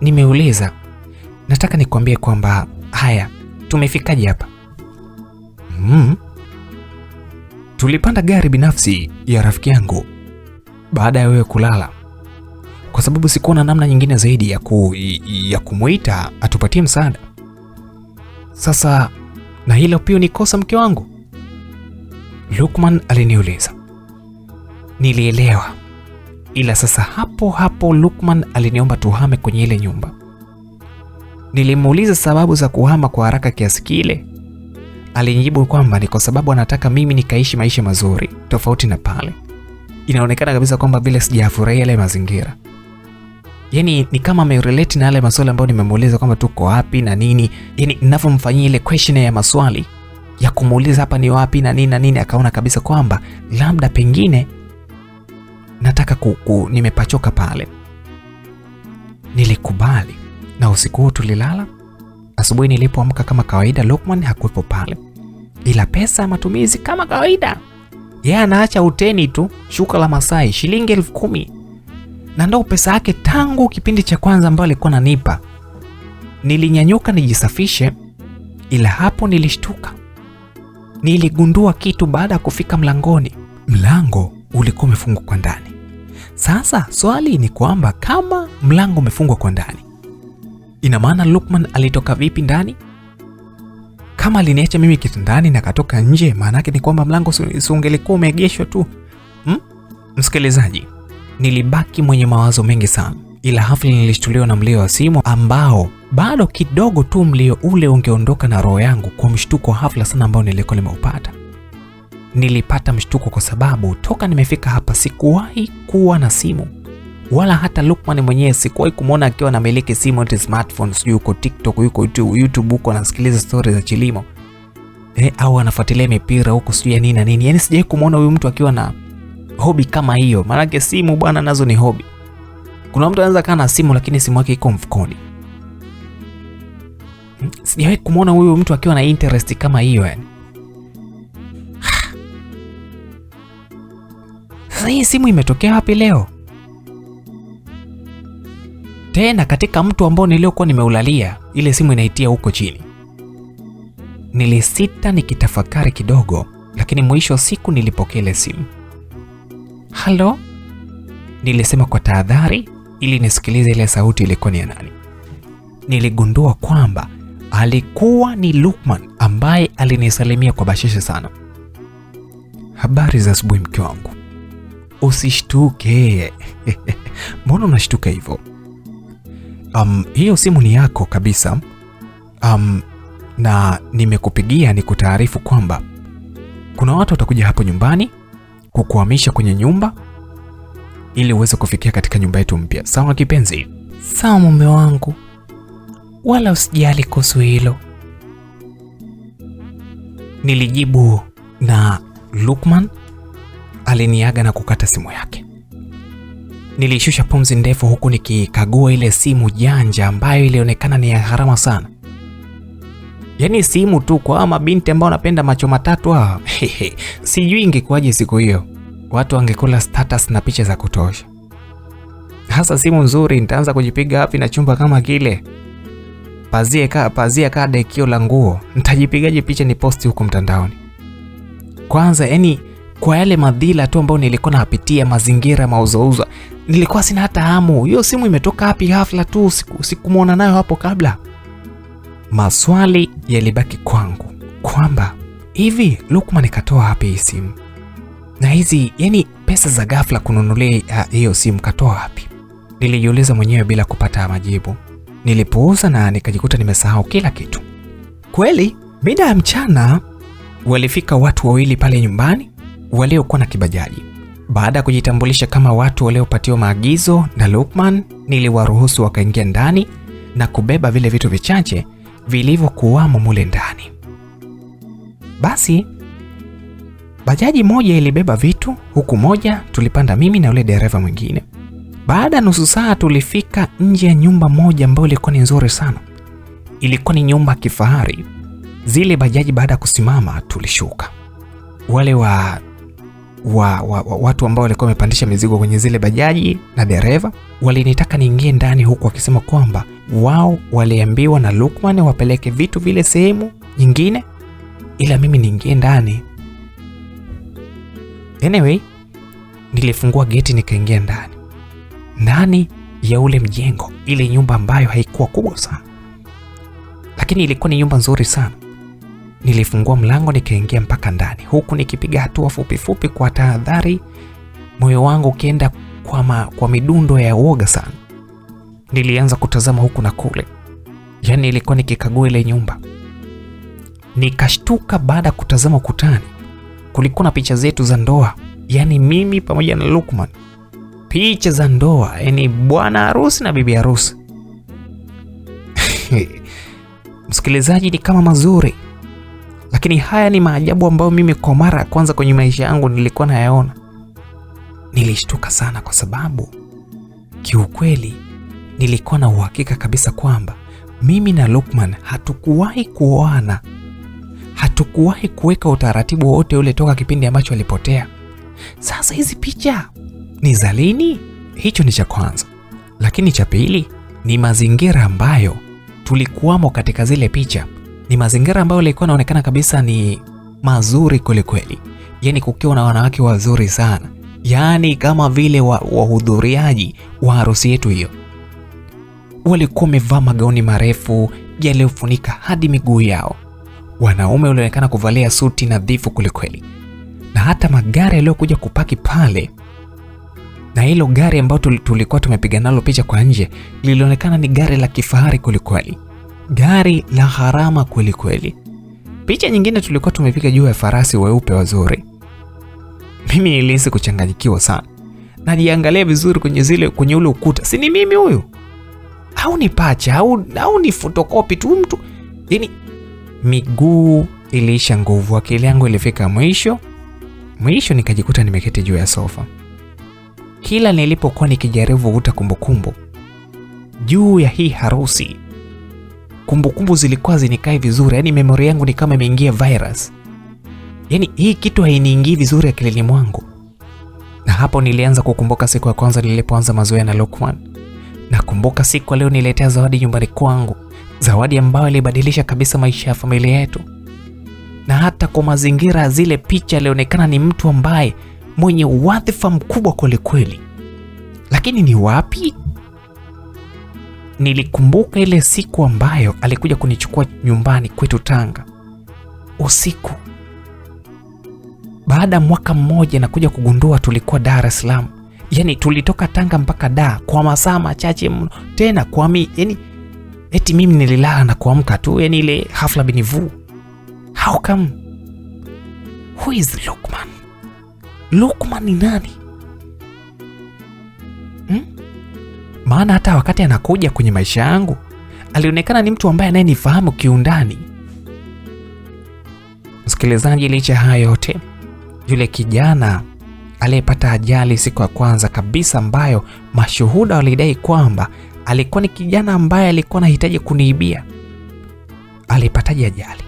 Nimeuliza, nataka nikwambie kwamba haya, tumefikaje hapa? Tulipanda gari binafsi ya rafiki yangu baada ya wewe kulala, kwa sababu sikuwa na namna nyingine zaidi ya kumuita atupatie msaada. Sasa na hilo pia ni kosa mke wangu? Lukman aliniuliza. Nilielewa, ila sasa hapo hapo Lukman aliniomba tuhame kwenye ile nyumba. Nilimuuliza sababu za kuhama kwa haraka kiasi kile. Alinijibu kwamba ni kwa sababu anataka mimi nikaishi maisha mazuri tofauti na pale. Inaonekana kabisa kwamba vile sijafurahia yale mazingira. Yaani ni kama amerelate na yale maswali ambayo nimemuuliza kwamba tuko wapi na nini. Yaani ninavyomfanyia ile question ya maswali ya kumuuliza hapa ni wapi na nini na nini, akaona kabisa kwamba labda pengine nataka nimepachoka pale. Nilikubali na usiku huo tulilala. Asubuhi nilipoamka kama kawaida, Lukman hakuwepo pale, ila pesa ya matumizi kama kawaida. Yeye anaacha uteni tu, shuka la Masai shilingi 10,000, na ndo pesa yake tangu kipindi cha kwanza ambayo alikuwa ananipa. Nilinyanyuka nijisafishe, ila hapo nilishtuka. Niligundua kitu baada ya kufika mlangoni. Mlango ulikuwa umefungwa kwa ndani. Sasa swali ni kwamba kama mlango umefungwa kwa ndani, ina maana Lukman alitoka vipi ndani? Kama aliniacha mimi kitandani na katoka nje, maana yake ni kwamba mlango ungelikuwa umeegeshwa tu. Msikilizaji, nilibaki mwenye mawazo mengi sana, ila hafla nilishtuliwa na mlio wa simu ambao bado kidogo tu mlio ule ungeondoka na roho yangu kwa mshtuko wa hafla sana ambao nilikuwa nimeupata. Nilipata mshtuko kwa sababu toka nimefika hapa sikuwahi kuwa na simu, wala hata Lukman mwenyewe sikuwahi kumuona akiwa anamiliki simu, ati smartphone, sijui yuko TikTok, yuko YouTube huko anasikiliza stories za Chilimo, au anafuatilia mipira huko sijui ya nini na nini. Yaani sijawahi kumuona huyu mtu akiwa na hobby kama hiyo. Maana simu bwana nazo ni hobby. Kuna mtu anaweza kaa na simu lakini simu yake iko mfukoni. Sijawahi kumuona huyu mtu akiwa na interest kama hiyo yani. Sasa hii simu imetokea wapi leo? Tena katika mtu ambao niliokuwa nimeulalia, ile simu inaitia huko chini. Nilisita nikitafakari kidogo, lakini mwisho wa siku nilipokea ile simu. Halo? Nilisema kwa tahadhari ili nisikilize ile sauti ilikuwa ni ya nani. Niligundua kwamba alikuwa ni Lukman ambaye alinisalimia kwa bashasha sana. Habari za asubuhi mke wangu. Usishtuke. Mbona unashtuka hivyo? Hiyo simu ni yako kabisa. Na nimekupigia nikutaarifu kwamba Kuna watu watakuja hapo nyumbani kukuhamisha kwenye nyumba ili uweze kufikia katika nyumba yetu mpya. Sawa kipenzi? Sawa mume wangu, wala usijali kuhusu hilo, nilijibu, na Lukman aliniaga na kukata simu yake. Nilishusha pumzi ndefu huku nikikagua ile simu janja ambayo ilionekana ni ya gharama sana. Yaani simu tu kwa mabinti ambao wanapenda macho matatu hawa. Sijui ingekuwaje siku hiyo. Watu wangekula status na picha za kutosha. Hasa simu nzuri nitaanza kujipiga wapi na chumba kama kile? Pazia ka dekio la nguo. Nitajipigaje picha ni posti huko mtandaoni? Kwanza yani kwa yale madhila tu ambayo nilikuwa napitia, mazingira mauzouza, nilikuwa sina hata hamu. Hiyo simu imetoka wapi ghafla tu? Sikumuona nayo hapo kabla. Maswali yalibaki kwangu kwamba hivi Lukman katoa wapi hii simu? Na hizi yani pesa za ghafla kununulia hiyo simu katoa wapi? Nilijiuliza mwenyewe bila kupata majibu. Nilipuuza na nikajikuta nimesahau kila kitu. Kweli mida ya mchana walifika watu wawili pale nyumbani waliokuwa na kibajaji. Baada ya kujitambulisha kama watu waliopatiwa maagizo na Lukman, niliwaruhusu wakaingia ndani na kubeba vile vitu vichache vilivyokuwamo mule ndani. Basi bajaji moja ilibeba vitu, huku moja tulipanda mimi na yule dereva mwingine. Baada ya nusu saa tulifika nje ya nyumba moja ambayo ilikuwa ni nzuri sana. Ilikuwa ni nyumba kifahari. Zile bajaji baada ya kusimama tulishuka. Wale watu ambao walikuwa wamepandisha mizigo kwenye zile bajaji na dereva walinitaka niingie ndani, huku wakisema kwamba wao waliambiwa na Lukman wapeleke vitu vile sehemu nyingine, ila mimi niingie ndani. Anyway, nilifungua geti nikaingia ndani. Ndani ya ule mjengo, ile nyumba ambayo haikuwa kubwa sana, lakini ilikuwa ni nyumba nzuri sana. Nilifungua mlango nikaingia mpaka ndani, huku nikipiga hatua fupi fupi kwa tahadhari, moyo wangu ukienda kwa midundo ya uoga sana. Nilianza kutazama huku na kule, yaani nilikuwa nikikagua ile nyumba. Nikashtuka baada kutazama ukutani, kulikuwa na picha zetu za ndoa, yaani mimi pamoja na Lukman. Picha za ndoa, yaani bwana harusi na bibi harusi. Msikilizaji, ni kama mazuri, lakini haya ni maajabu ambayo mimi kwa mara ya kwanza kwenye maisha yangu nilikuwa nayaona. Nilishtuka sana kwa sababu kiukweli nilikuwa na uhakika kabisa kwamba mimi na Lukman hatukuwahi kuoana, hatukuwahi kuweka utaratibu wote ule toka kipindi ambacho alipotea. Sasa hizi picha ni za lini? Hicho ni cha kwanza. Lakini cha pili ni mazingira ambayo tulikuwamo katika zile picha. Ni mazingira ambayo yalikuwa yanaonekana kabisa ni mazuri kweli kweli. Yaani kukiwa na wanawake wazuri sana. Yaani kama vile wahudhuriaji wa harusi yetu hiyo. Walikuwa wamevaa magauni marefu yaliyofunika hadi miguu yao. Wanaume walionekana kuvalia suti nadhifu kweli kweli. Na hata magari yaliyokuja kupaki pale, na hilo gari ambalo tulikuwa tumepiga nalo picha kwa nje, lilionekana ni gari la kifahari kweli kweli. Gari la gharama kweli kweli. Picha nyingine tulikuwa tumepiga juu ya farasi weupe wazuri. Mimi nilihisi kuchanganyikiwa sana. Najiangalia vizuri kwenye ule ukuta. Si ni mimi huyu? Au ni pacha, au ni photocopy tu mtu. Yaani miguu iliisha nguvu, akili yangu ilifika mwisho. Mwisho nikajikuta nimeketi juu ya sofa. Kila nilipokuwa nikijaribu kuvuta kumbukumbu juu ya hii harusi, kumbukumbu zilikuwa zinikai vizuri. Yaani memory yangu ni kama imeingia virus. Yaani hii kitu hainiingii vizuri akilini mwangu. Na hapo nilianza kukumbuka siku ya kwanza nilipoanza mazoea na Lukman. Nakumbuka siku leo niletea zawadi nyumbani kwangu, zawadi ambayo ilibadilisha kabisa maisha ya familia yetu. Na hata kwa mazingira zile picha alionekana ni mtu ambaye mwenye wadhifa mkubwa kweli kweli. Lakini ni wapi? Nilikumbuka ile siku ambayo alikuja kunichukua nyumbani kwetu Tanga usiku. Baada mwaka mmoja na kuja kugundua tulikuwa Dar es Salaam. Yaani tulitoka Tanga mpaka Dar kwa masaa machache mno. Tena kwa yani eti mimi nililala na kuamka tu, yani ile hafla binivu. How come? Who is Lukman? Lukman ni nani? Maana hata wakati anakuja kwenye maisha yangu alionekana ni mtu ambaye anayenifahamu kiundani. Msikilizaji, licha haya yote, yule kijana aliyepata ajali siku ya kwanza kabisa, ambayo mashuhuda walidai kwamba alikuwa ni kijana ambaye alikuwa anahitaji kuniibia, alipataje ajali?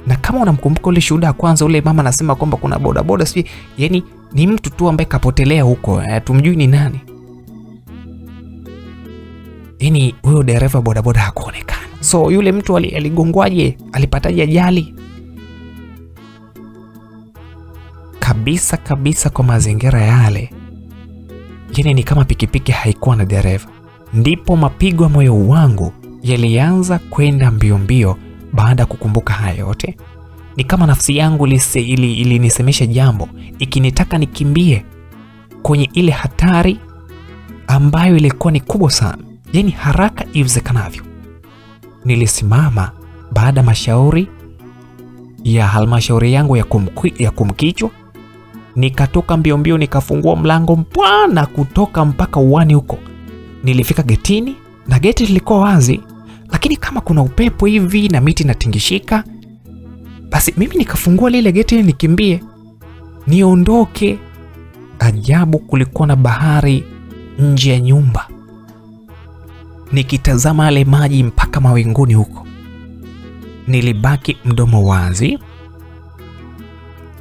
Na kama unamkumbuka ule shuhuda wa kwanza, ule mama anasema kwamba kuna bodaboda sijui, yani ni mtu tu ambaye kapotelea huko, tumjui ni nani. Yani huyo dereva bodaboda hakuonekana. So yule mtu aligongwaje? Alipataje ajali? Kabisa kabisa, kwa mazingira yale, yani ni kama pikipiki haikuwa na dereva. Ndipo mapigo ya moyo wangu yalianza kwenda mbio mbio baada ya kukumbuka haya yote. Ni kama nafsi yangu ilinisemesha jambo, ikinitaka nikimbie kwenye ile hatari ambayo ilikuwa ni kubwa sana, yani haraka iwezekanavyo. Nilisimama baada mashauri ya halmashauri yangu ya kumkichwa, nikatoka mbio mbio, nikafungua mlango mpana kutoka mpaka uwani huko. Nilifika getini na geti lilikuwa wazi, lakini kama kuna upepo hivi na miti inatingishika, basi mimi nikafungua lile geti nikimbie niondoke. Ajabu, kulikuwa na bahari nje ya nyumba. Nikitazama yale maji mpaka mawinguni huko, nilibaki mdomo wazi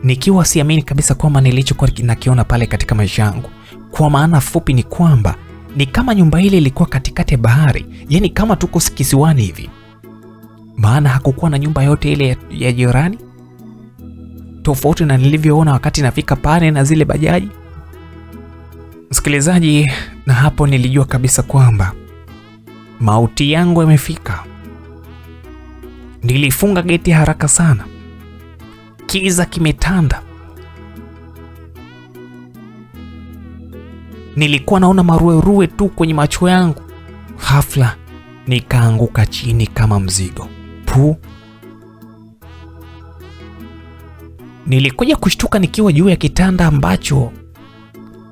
nikiwa siamini kabisa kwamba nilichokuwa nakiona pale katika maisha yangu. Kwa maana fupi ni kwamba ni kama nyumba ile ilikuwa katikati ya bahari, yani kama tuko kisiwani hivi, maana hakukuwa na nyumba yote ile ya jirani, tofauti na nilivyoona wakati nafika pale na zile bajaji. Msikilizaji, na hapo nilijua kabisa kwamba mauti yangu yamefika. Nilifunga geti haraka sana. Kiza kimetanda. Nilikuwa naona maruerue tu kwenye macho yangu. Ghafla nikaanguka chini kama mzigo. Pu. Nilikuja kushtuka nikiwa juu ya kitanda ambacho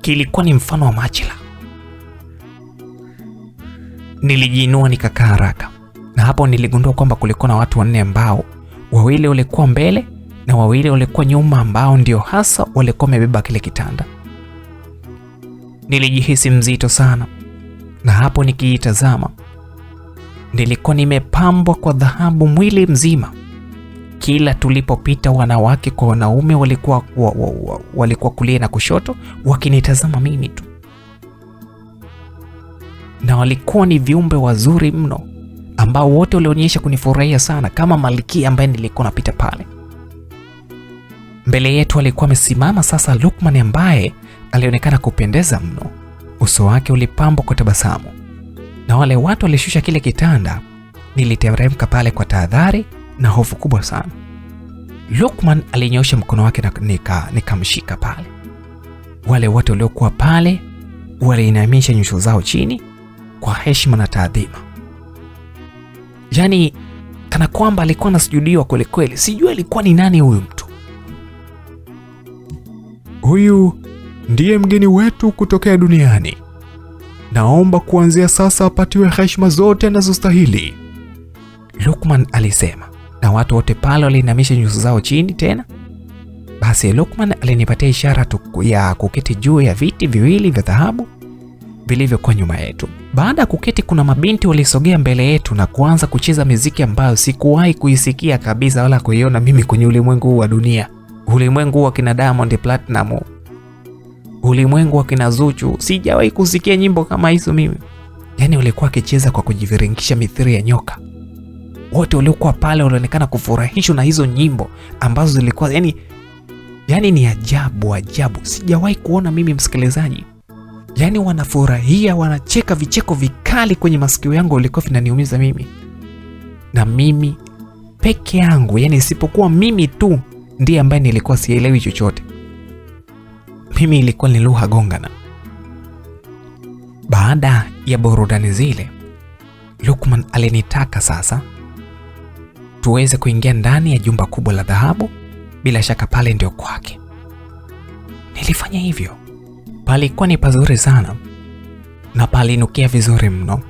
kilikuwa ni mfano wa machela. Nilijiinua nikakaa haraka. Na hapo niligundua kwamba kulikuwa na watu wanne ambao wawili walikuwa mbele na wawili walikuwa nyuma, ambao ndio hasa walikuwa wamebeba kile kitanda. Nilijihisi mzito sana, na hapo nikiitazama nilikuwa nimepambwa kwa dhahabu mwili mzima. Kila tulipopita wanawake kwa wanaume walikuwa kulia na kushoto wakinitazama mimi tu, na walikuwa ni viumbe wazuri mno ambao wote walionyesha kunifurahia sana kama malkia ambaye nilikuwa napita pale. Mbele yetu alikuwa amesimama sasa Lukman ambaye alionekana kupendeza mno. Uso wake ulipambwa kwa tabasamu. Na wale watu walishusha kile kitanda. Niliteremka pale kwa tahadhari na hofu kubwa sana. Lukman alinyosha mkono wake na nikamshika pale. Wale watu waliokuwa pale waliinamisha nyuso zao chini kwa heshima na taadhima. Yaani kana kwamba alikuwa anasujudiwa kweli kweli. Sijui alikuwa ni nani huyu mtu. Huyu ndiye mgeni wetu kutokea duniani. Naomba kuanzia sasa apatiwe heshima zote anazostahili, Lukman alisema, na watu wote pale waliinamisha nyuso zao chini tena. Basi Lukman alinipatia ishara ya kuketi juu ya viti viwili vya dhahabu vilivyokuwa nyuma yetu. Baada ya kuketi, kuna mabinti walisogea mbele yetu na kuanza kucheza miziki ambayo sikuwahi kuisikia kabisa wala kuiona mimi kwenye ulimwengu huu wa dunia. Ulimwengu wa kina Diamond Platinum, ulimwengu wa kina Zuchu, sijawahi kusikia nyimbo kama hizo mimi. Yaani walikuwa wakicheza kwa kujiviringisha mithili ya nyoka. Wote waliokuwa pale walionekana kufurahishwa na hizo nyimbo ambazo zilikuwa yani ni ajabu ajabu. Sijawahi kuona mimi, msikilizaji. Yaani wanafurahia, wanacheka vicheko vikali kwenye masikio yangu vilikuwa vinaniumiza mimi. Na mimi peke yangu, yani isipokuwa mimi tu ndiye ambaye nilikuwa sielewi chochote. Mimi ilikuwa ni lugha gongana. Baada ya burudani zile, Lukman alinitaka sasa tuweze kuingia ndani ya jumba kubwa la dhahabu Bila shaka pale ndio kwake. Nilifanya hivyo. Palikuwa ni pazuri sana na palinukia vizuri mno.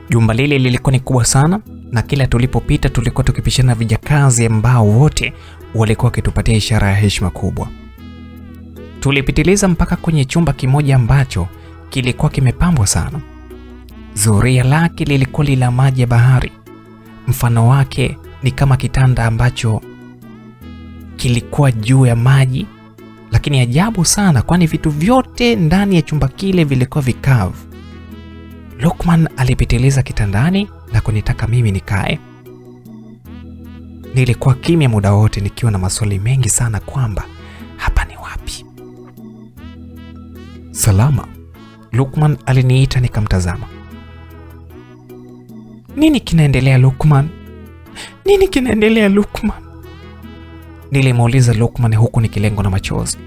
Jumba lile lilikuwa ni kubwa sana, na kila tulipopita tulikuwa tukipishana vijakazi ambao wote walikuwa wakitupatia ishara ya heshima kubwa. Tulipitiliza mpaka kwenye chumba kimoja ambacho kilikuwa kimepambwa sana. Zuria lake lilikuwa lila maji ya bahari. Mfano wake ni kama kitanda ambacho kilikuwa juu ya maji, lakini ajabu sana, kwani vitu vyote ndani ya chumba kile vilikuwa vikavu. Lukman alipitiliza kitandani na kunitaka mimi nikae. Nilikuwa kimya muda wote nikiwa na maswali mengi sana kwamba hapa ni wapi. Salama, Lukman aliniita nikamtazama. Nini kinaendelea Lukman? Nini kinaendelea Lukman? Nilimuuliza Lukman huku nikilengwa na machozi.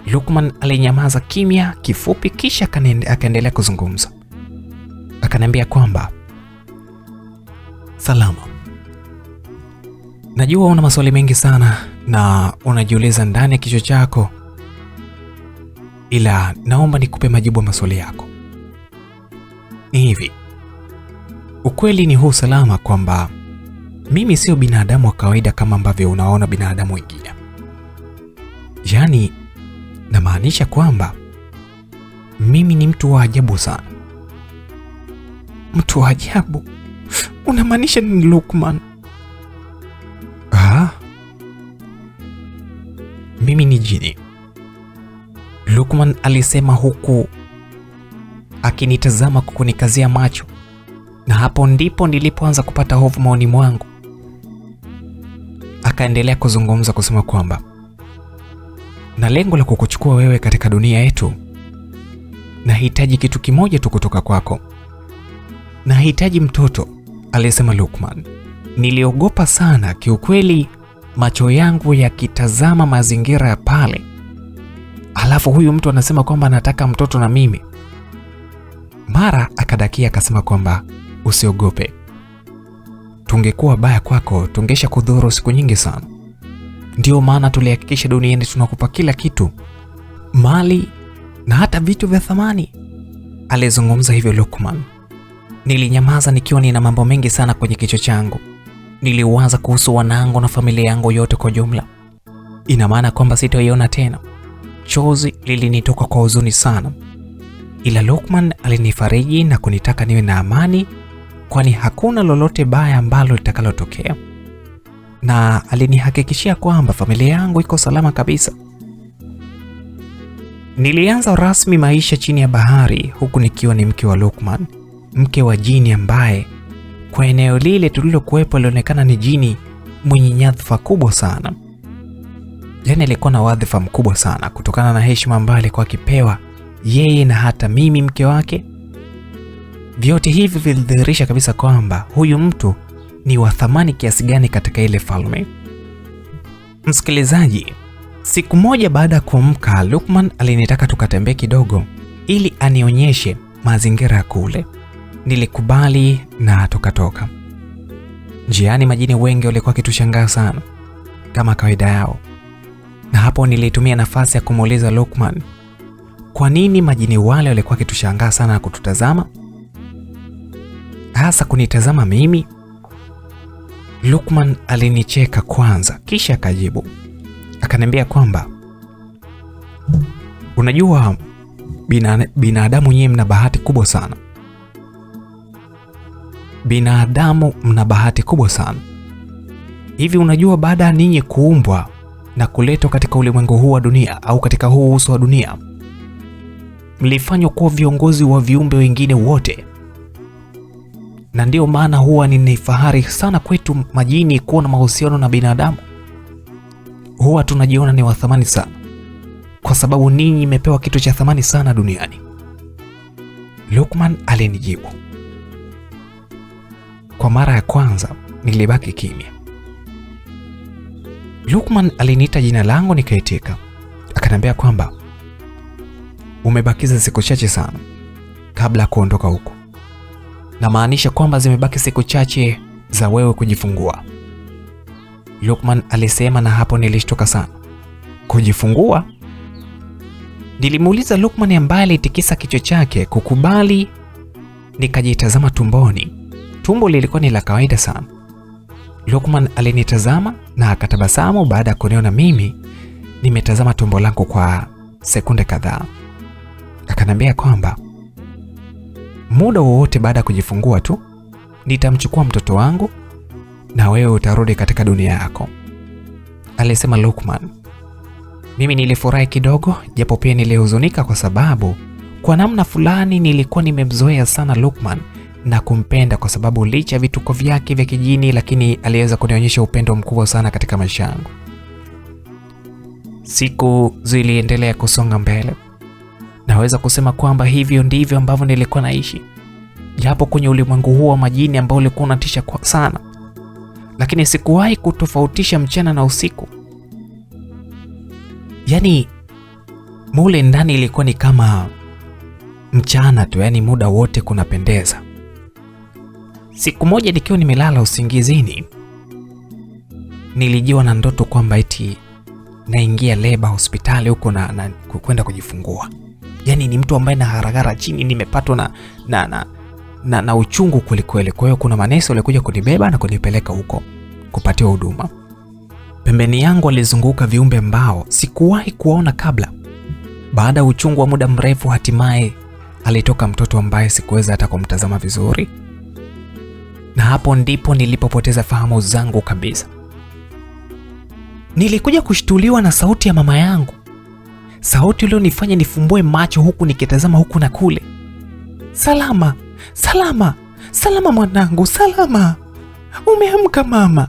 Lukman alinyamaza kimya kifupi, kisha akaendelea kuzungumza. Akaniambia kwamba Salama, najua una maswali mengi sana na unajiuliza ndani ya kichwa chako, ila naomba nikupe majibu ya maswali yako. Ni hivi, ukweli ni huu Salama, kwamba mimi sio binadamu wa kawaida kama ambavyo unaona binadamu wengine. Yaani, namaanisha kwamba mimi ni mtu wa ajabu sana. Mtu wa ajabu? Unamaanisha nini Lukman? Mimi ni jini, Lukman alisema huku akinitazama kwa kunikazia macho, na hapo ndipo nilipoanza kupata hofu moyoni mwangu. Akaendelea kuzungumza kusema kwamba na lengo la kukuchukua wewe katika dunia yetu, nahitaji kitu kimoja tu kutoka kwako. Nahitaji mtoto, alisema Lukman. Niliogopa sana kiukweli, macho yangu yakitazama mazingira ya pale. Alafu huyu mtu anasema kwamba anataka mtoto na mimi. Mara akadakia akasema kwamba usiogope, tungekuwa baya kwako tungesha kudhuru siku nyingi sana. Ndio maana tulihakikisha duniani tunakupa kila kitu, mali na hata vitu vya thamani. Alizungumza hivyo Lukman. Nilinyamaza nikiwa nina mambo mengi sana kwenye kichwa changu. Niliwaza kuhusu wanangu na familia yangu yote kwa jumla. Ina maana kwamba sitoiona tena. Chozi lilinitoka kwa huzuni sana. Ila Lukman alinifariji na kunitaka niwe na amani, kwani hakuna lolote baya ambalo litakalotokea. Na alinihakikishia kwamba familia yangu iko salama kabisa. Nilianza rasmi maisha chini ya bahari huku nikiwa ni mke wa Lukman, mke wa jini ambaye kwa eneo lile tulilokuwepo alionekana ni jini mwenye nyadhifa kubwa sana. Yaani alikuwa na wadhifa mkubwa sana kutokana na heshima ambayo alikuwa akipewa yeye na hata mimi mke wake. Vyote hivi vilidhihirisha kabisa kwamba huyu mtu ni wa thamani kiasi gani katika ile falme. Msikilizaji, siku moja baada ya kuamka, Lukman alinitaka tukatembee kidogo ili anionyeshe mazingira ya kule. Nilikubali na tukatoka. Njiani majini wengi walikuwa wakitushangaa sana kama kawaida yao. Na hapo nilitumia nafasi ya kumuuliza Lukman kwa nini majini wale walikuwa wakitushangaa sana na kututazama, hasa kunitazama mimi. Lukman alinicheka kwanza, kisha akajibu. Akaniambia kwamba unajua binadamu nyewe mna bahati kubwa sana. Binadamu mna bahati kubwa sana. Hivi unajua baada ya ninyi kuumbwa na kuletwa katika ulimwengu huu wa dunia au katika huu uso wa dunia, mlifanywa kuwa viongozi wa viumbe wengine wote. Na ndio maana huwa ni fahari sana kwetu majini kuwa na mahusiano na binadamu. Huwa tunajiona ni wa thamani sana kwa sababu ninyi mmepewa kitu cha thamani sana duniani. Lukman alinijibu. Kwa mara ya kwanza nilibaki kimya. Lukman aliniita jina langu nikaitika. Akaniambia kwamba umebakiza siku chache sana kabla ya kuondoka huko. Na maanisha kwamba zimebaki siku chache za wewe kujifungua. Lukman alisema, na hapo nilishtuka sana. Kujifungua? Nilimuuliza Lukman ambaye alitikisa kichwa chake kukubali. Nikajitazama tumboni. Tumbo lilikuwa ni la kawaida sana. Lukman alinitazama na akatabasamu baada ya kuniona mimi nimetazama tumbo langu kwa sekunde kadhaa. Akanambia kwamba muda wowote baada ya kujifungua tu nitamchukua mtoto wangu na wewe utarudi katika dunia yako, alisema Lukman. Mimi nilifurahi kidogo, japo pia nilihuzunika kwa sababu kwa namna fulani nilikuwa nimemzoea sana Lukman na kumpenda, kwa sababu licha ya vituko vyake vya kijini, lakini aliweza kunionyesha upendo mkubwa sana katika maisha yangu. Siku ziliendelea kusonga mbele. Naweza kusema kwamba hivyo ndivyo ambavyo nilikuwa naishi, japo kwenye ulimwengu huo wa majini ambao ulikuwa unatisha sana, lakini sikuwahi kutofautisha mchana na usiku. Yaani mule ndani ilikuwa ni kama mchana tu, yaani muda wote kunapendeza. Siku moja nikiwa nimelala usingizini, nilijiwa na ndoto kwamba eti naingia leba hospitali huko na kwenda kujifungua. Yaani ni mtu ambaye naharagara chini, nimepatwa na uchungu kweli kweli. Kwa hiyo kuna manesi walikuja kunibeba na kunipeleka huko kupatiwa huduma. Pembeni yangu walizunguka viumbe ambao sikuwahi kuwaona kabla. Baada ya uchungu wa muda mrefu, hatimaye alitoka mtoto ambaye sikuweza hata kumtazama vizuri. Na hapo ndipo nilipopoteza fahamu zangu kabisa. Nilikuja kushtuliwa na sauti ya mama yangu, sauti iliyonifanya nifumbue macho huku nikitazama huku na kule. Salama, salama, salama mwanangu, salama. Umeamka mama.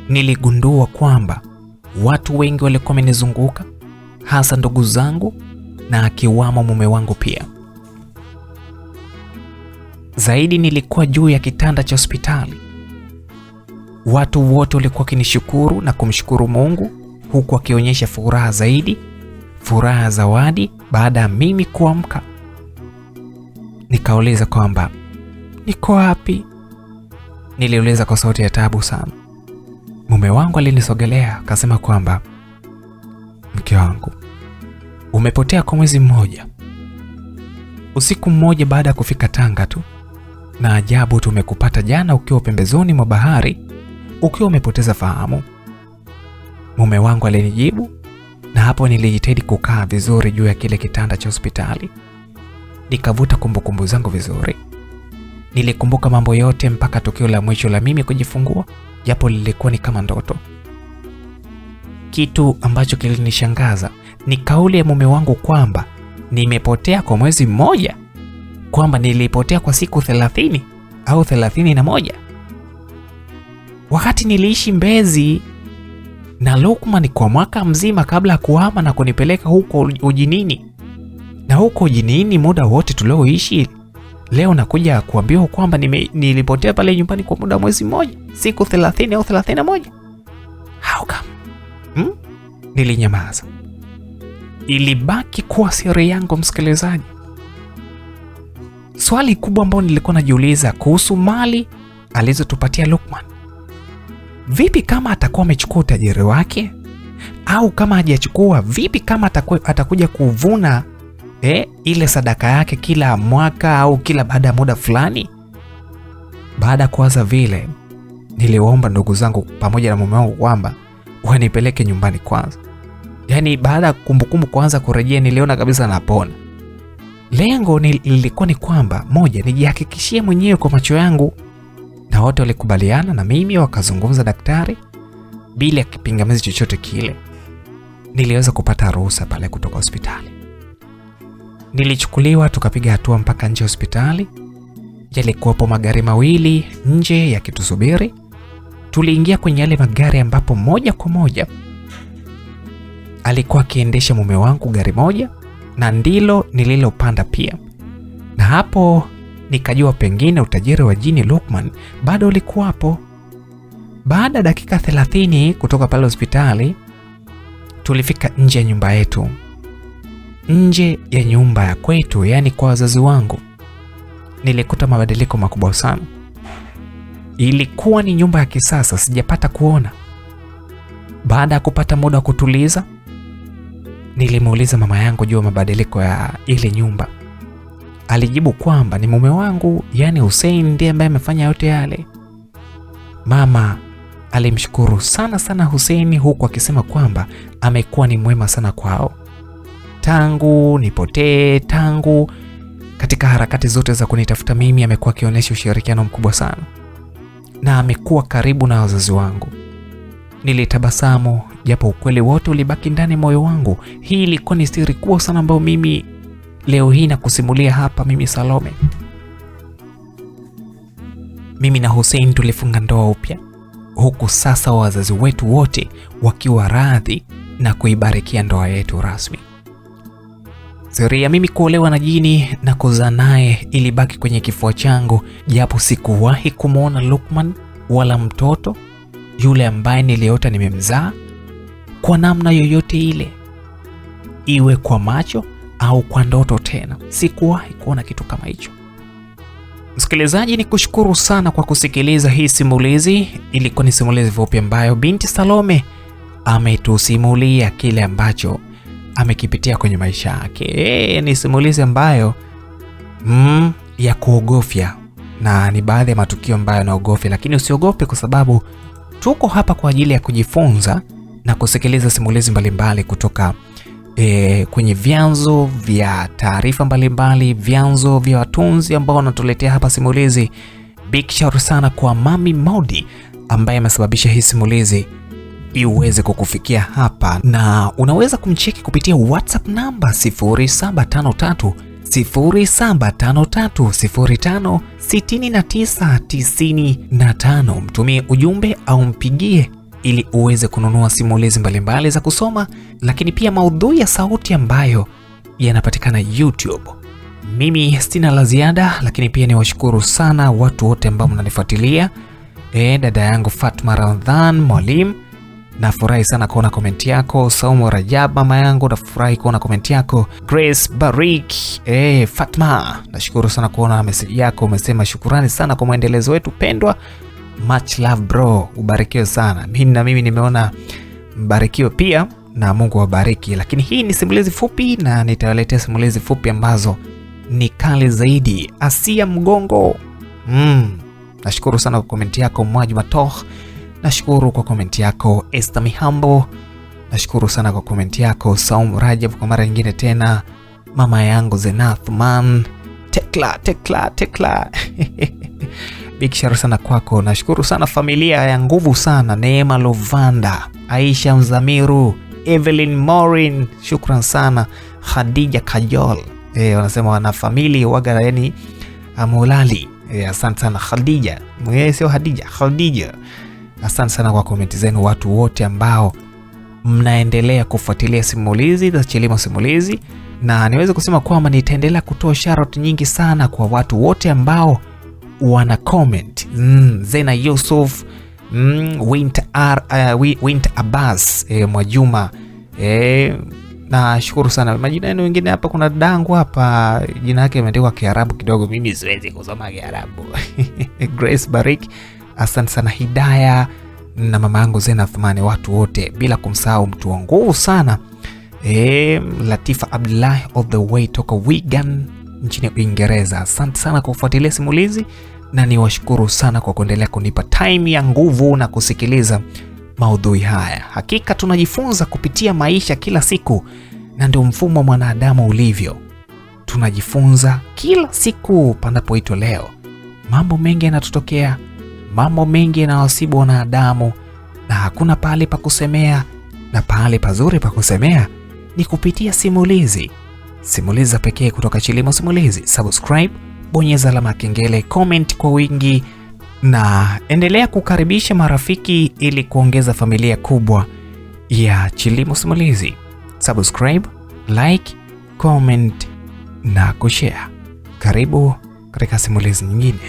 Niligundua kwamba watu wengi walikuwa wamenizunguka, hasa ndugu zangu na akiwamo mume wangu pia. Zaidi nilikuwa juu ya kitanda cha hospitali. Watu wote walikuwa wakinishukuru na kumshukuru Mungu, huku wakionyesha furaha zaidi, furaha zawadi baada ya mimi kuamka. Nikauliza kwamba niko wapi? Niliuliza kwa sauti ya taabu sana. Mume wangu alinisogelea akasema kwamba mke wangu, umepotea kwa mwezi mmoja. Usiku mmoja baada ya kufika Tanga tu, na ajabu tumekupata jana ukiwa pembezoni mwa bahari ukiwa umepoteza fahamu. Mume wangu alinijibu, na hapo nilijitahidi kukaa vizuri juu ya kile kitanda cha hospitali. Nikavuta kumbukumbu zangu vizuri. Nilikumbuka mambo yote mpaka tukio la mwisho la mimi kujifungua, japo lilikuwa ni kama ndoto. Kitu ambacho kilinishangaza ni kauli ya mume wangu kwamba nimepotea kwa mwezi mmoja, kwamba nilipotea kwa siku 30 au 31. Wakati niliishi Mbezi na Lukman kwa mwaka mzima kabla ya kuhama na kunipeleka huko ujinini. Na huko ujinini muda wote tulioishi, leo nakuja kuambiwa kwamba nilipotea pale nyumbani kwa muda mwezi mmoja, siku 30 au 31. How come? Nilinyamaza. Ilibaki kuwa siri yangu, msikilizaji. Swali kubwa ambalo nilikuwa najiuliza kuhusu mali alizotupatia Lukman. Vipi kama atakuwa amechukua utajiri wake? Au kama hajachukua, vipi kama atakuja kuvuna ile sadaka yake kila mwaka au kila baada ya muda fulani? Baada ya kuwaza vile, niliwaomba ndugu zangu pamoja na mume wangu kwamba wanipeleke nyumbani kwanza. Yaani baada ya kumbukumbu kuanza kurejea, niliona kabisa napona. Lengo lilikuwa ni kwamba moja, nijihakikishie mwenyewe kwa macho yangu. Na wote walikubaliana na mimi, wakazungumza daktari bila kipingamizi chochote kile. Niliweza kupata ruhusa pale kutoka hospitali. Nilichukuliwa tukapiga hatua mpaka nje ya hospitali. Yalikuwapo magari mawili nje yakitusubiri. Tuliingia kwenye yale magari ambapo moja kwa moja alikuwa akiendesha mume wangu gari moja, na ndilo nililopanda pia. Na hapo nikajua pengine utajiri wa jini Lukman bado ulikuwapo. Baada dakika 30 kutoka pale hospitali, tulifika nje ya nyumba yetu. Nje ya nyumba ya kwetu, yani kwa wazazi wangu. Nilikuta mabadiliko makubwa sana. Ilikuwa ni nyumba ya kisasa, sijapata kuona. Baada ya kupata muda wa kutuliza, nilimuuliza mama yangu juu ya mabadiliko ya ile nyumba. Alijibu kwamba ni mume wangu, yani Hussein, ndiye ambaye amefanya yote yale. Mama alimshukuru sana sana Hussein, huku akisema kwamba amekuwa ni mwema sana kwao tangu nipotee, tangu katika harakati zote za kunitafuta mimi, amekuwa akionyesha ushirikiano mkubwa sana na amekuwa karibu na wazazi wangu. Nilitabasamu japo ukweli wote ulibaki ndani moyo wangu. Hii ilikuwa ni siri kubwa sana ambayo mimi leo hii nakusimulia hapa, mimi Salome. Mimi na Hussein tulifunga ndoa upya, huku sasa wazazi wetu wote wakiwa radhi na kuibarikia ndoa yetu rasmi. Siri ya mimi kuolewa na jini na kuzaa naye ilibaki kwenye kifua changu, japo sikuwahi kumwona Lukman wala mtoto yule ambaye niliota nimemzaa kwa namna yoyote ile, iwe kwa macho au kwa ndoto. Tena sikuwahi kuona kitu kama hicho. Msikilizaji, ni kushukuru sana kwa kusikiliza hii simulizi. Ilikuwa ni simulizi fupi ambayo binti Salome ametusimulia kile ambacho amekipitia kwenye maisha yake. Ni simulizi ambayo ya kuogofya na ni baadhi ya matukio ambayo yanaogofya, lakini usiogope kwa sababu tuko hapa kwa ajili ya kujifunza na kusikiliza simulizi mbalimbali kutoka kwenye vyanzo vya taarifa mbalimbali, vyanzo vya watunzi ambao wanatuletea hapa simulizi. Big shout sana kwa Mami Modi ambaye amesababisha hii simulizi iweze kukufikia hapa, na unaweza kumcheki kupitia WhatsApp namba 0753 0753 05 69 95. Mtumie ujumbe au mpigie ili uweze kununua simulizi mbalimbali za kusoma, lakini pia maudhui ya sauti ambayo yanapatikana YouTube. Mimi sina la ziada, lakini pia niwashukuru sana watu wote ambao mnanifuatilia. Dada yangu Fatma Ramadhan Mwalimu, nafurahi sana kuona komenti yako. Saumu Rajab mama yangu, nafurahi kuona komenti yako. Grace Barik, Fatma, nashukuru sana kuona message yako. Umesema shukurani sana kwa mwendelezo wetu pendwa. Much love bro, ubarikiwe sana. Mimi na mimi nimeona mbarikiwe pia na Mungu awabariki. Lakini hii ni simulizi fupi na nitawaletea simulizi fupi ambazo ni kali zaidi. Asia Mgongo. Nashukuru sana kwa komenti yako Mwajuma Toh. Nashukuru kwa komenti yako Esther Mihambo. Nashukuru sana kwa komenti yako Saum Rajab kwa mara nyingine tena. Mama yangu Zenath Man, Tekla Tekla Tekla. Big shout sana kwako. Nashukuru sana familia ya nguvu sana, Neema Lovanda, Aisha Mzamiru, Evelyn Morin, shukran sana. Khadija Kajol. Wanasema wana famili waga yani amulali. Asante sana Khadija. Sio Hadija, Khadija. Asante sana kwa komenti zenu watu wote ambao mnaendelea kufuatilia simulizi za Chilimo Simulizi, na niweze kusema kwamba nitaendelea kutoa shout nyingi sana kwa watu wote ambao wana comment. Zena Yusuf, Winter Abbas, Mwajuma. Nashukuru sana. Majina yenu wengine hapa, kuna dadangu hapa jina yake imeandikwa Kiarabu kidogo, mimi siwezi kusoma Kiarabu. Grace Barik, asante sana. Hidaya na mama yangu Zena Athmani, watu wote bila kumsahau mtu wa nguvu sana Latifa Abdullah all the way toka Wigan nchini Uingereza. Asante sana kwa kufuatilia simulizi na niwashukuru sana kwa kuendelea kunipa time ya nguvu na kusikiliza maudhui haya. Hakika tunajifunza kupitia maisha kila siku, na ndio mfumo wa mwanadamu ulivyo. Tunajifunza kila siku panapoitwa leo. Mambo mengi yanatutokea, mambo mengi yanawasibu wanadamu, na hakuna pahali pa kusemea, na pahali pazuri pa kusemea ni kupitia simulizi. Simulizi pekee kutoka Chilimo Simulizi. Subscribe, bonyeza alama ya kengele, comment kwa wingi, na endelea kukaribisha marafiki ili kuongeza familia kubwa ya Chilimo Simulizi. Subscribe, like, comment na kushare. Karibu katika simulizi nyingine.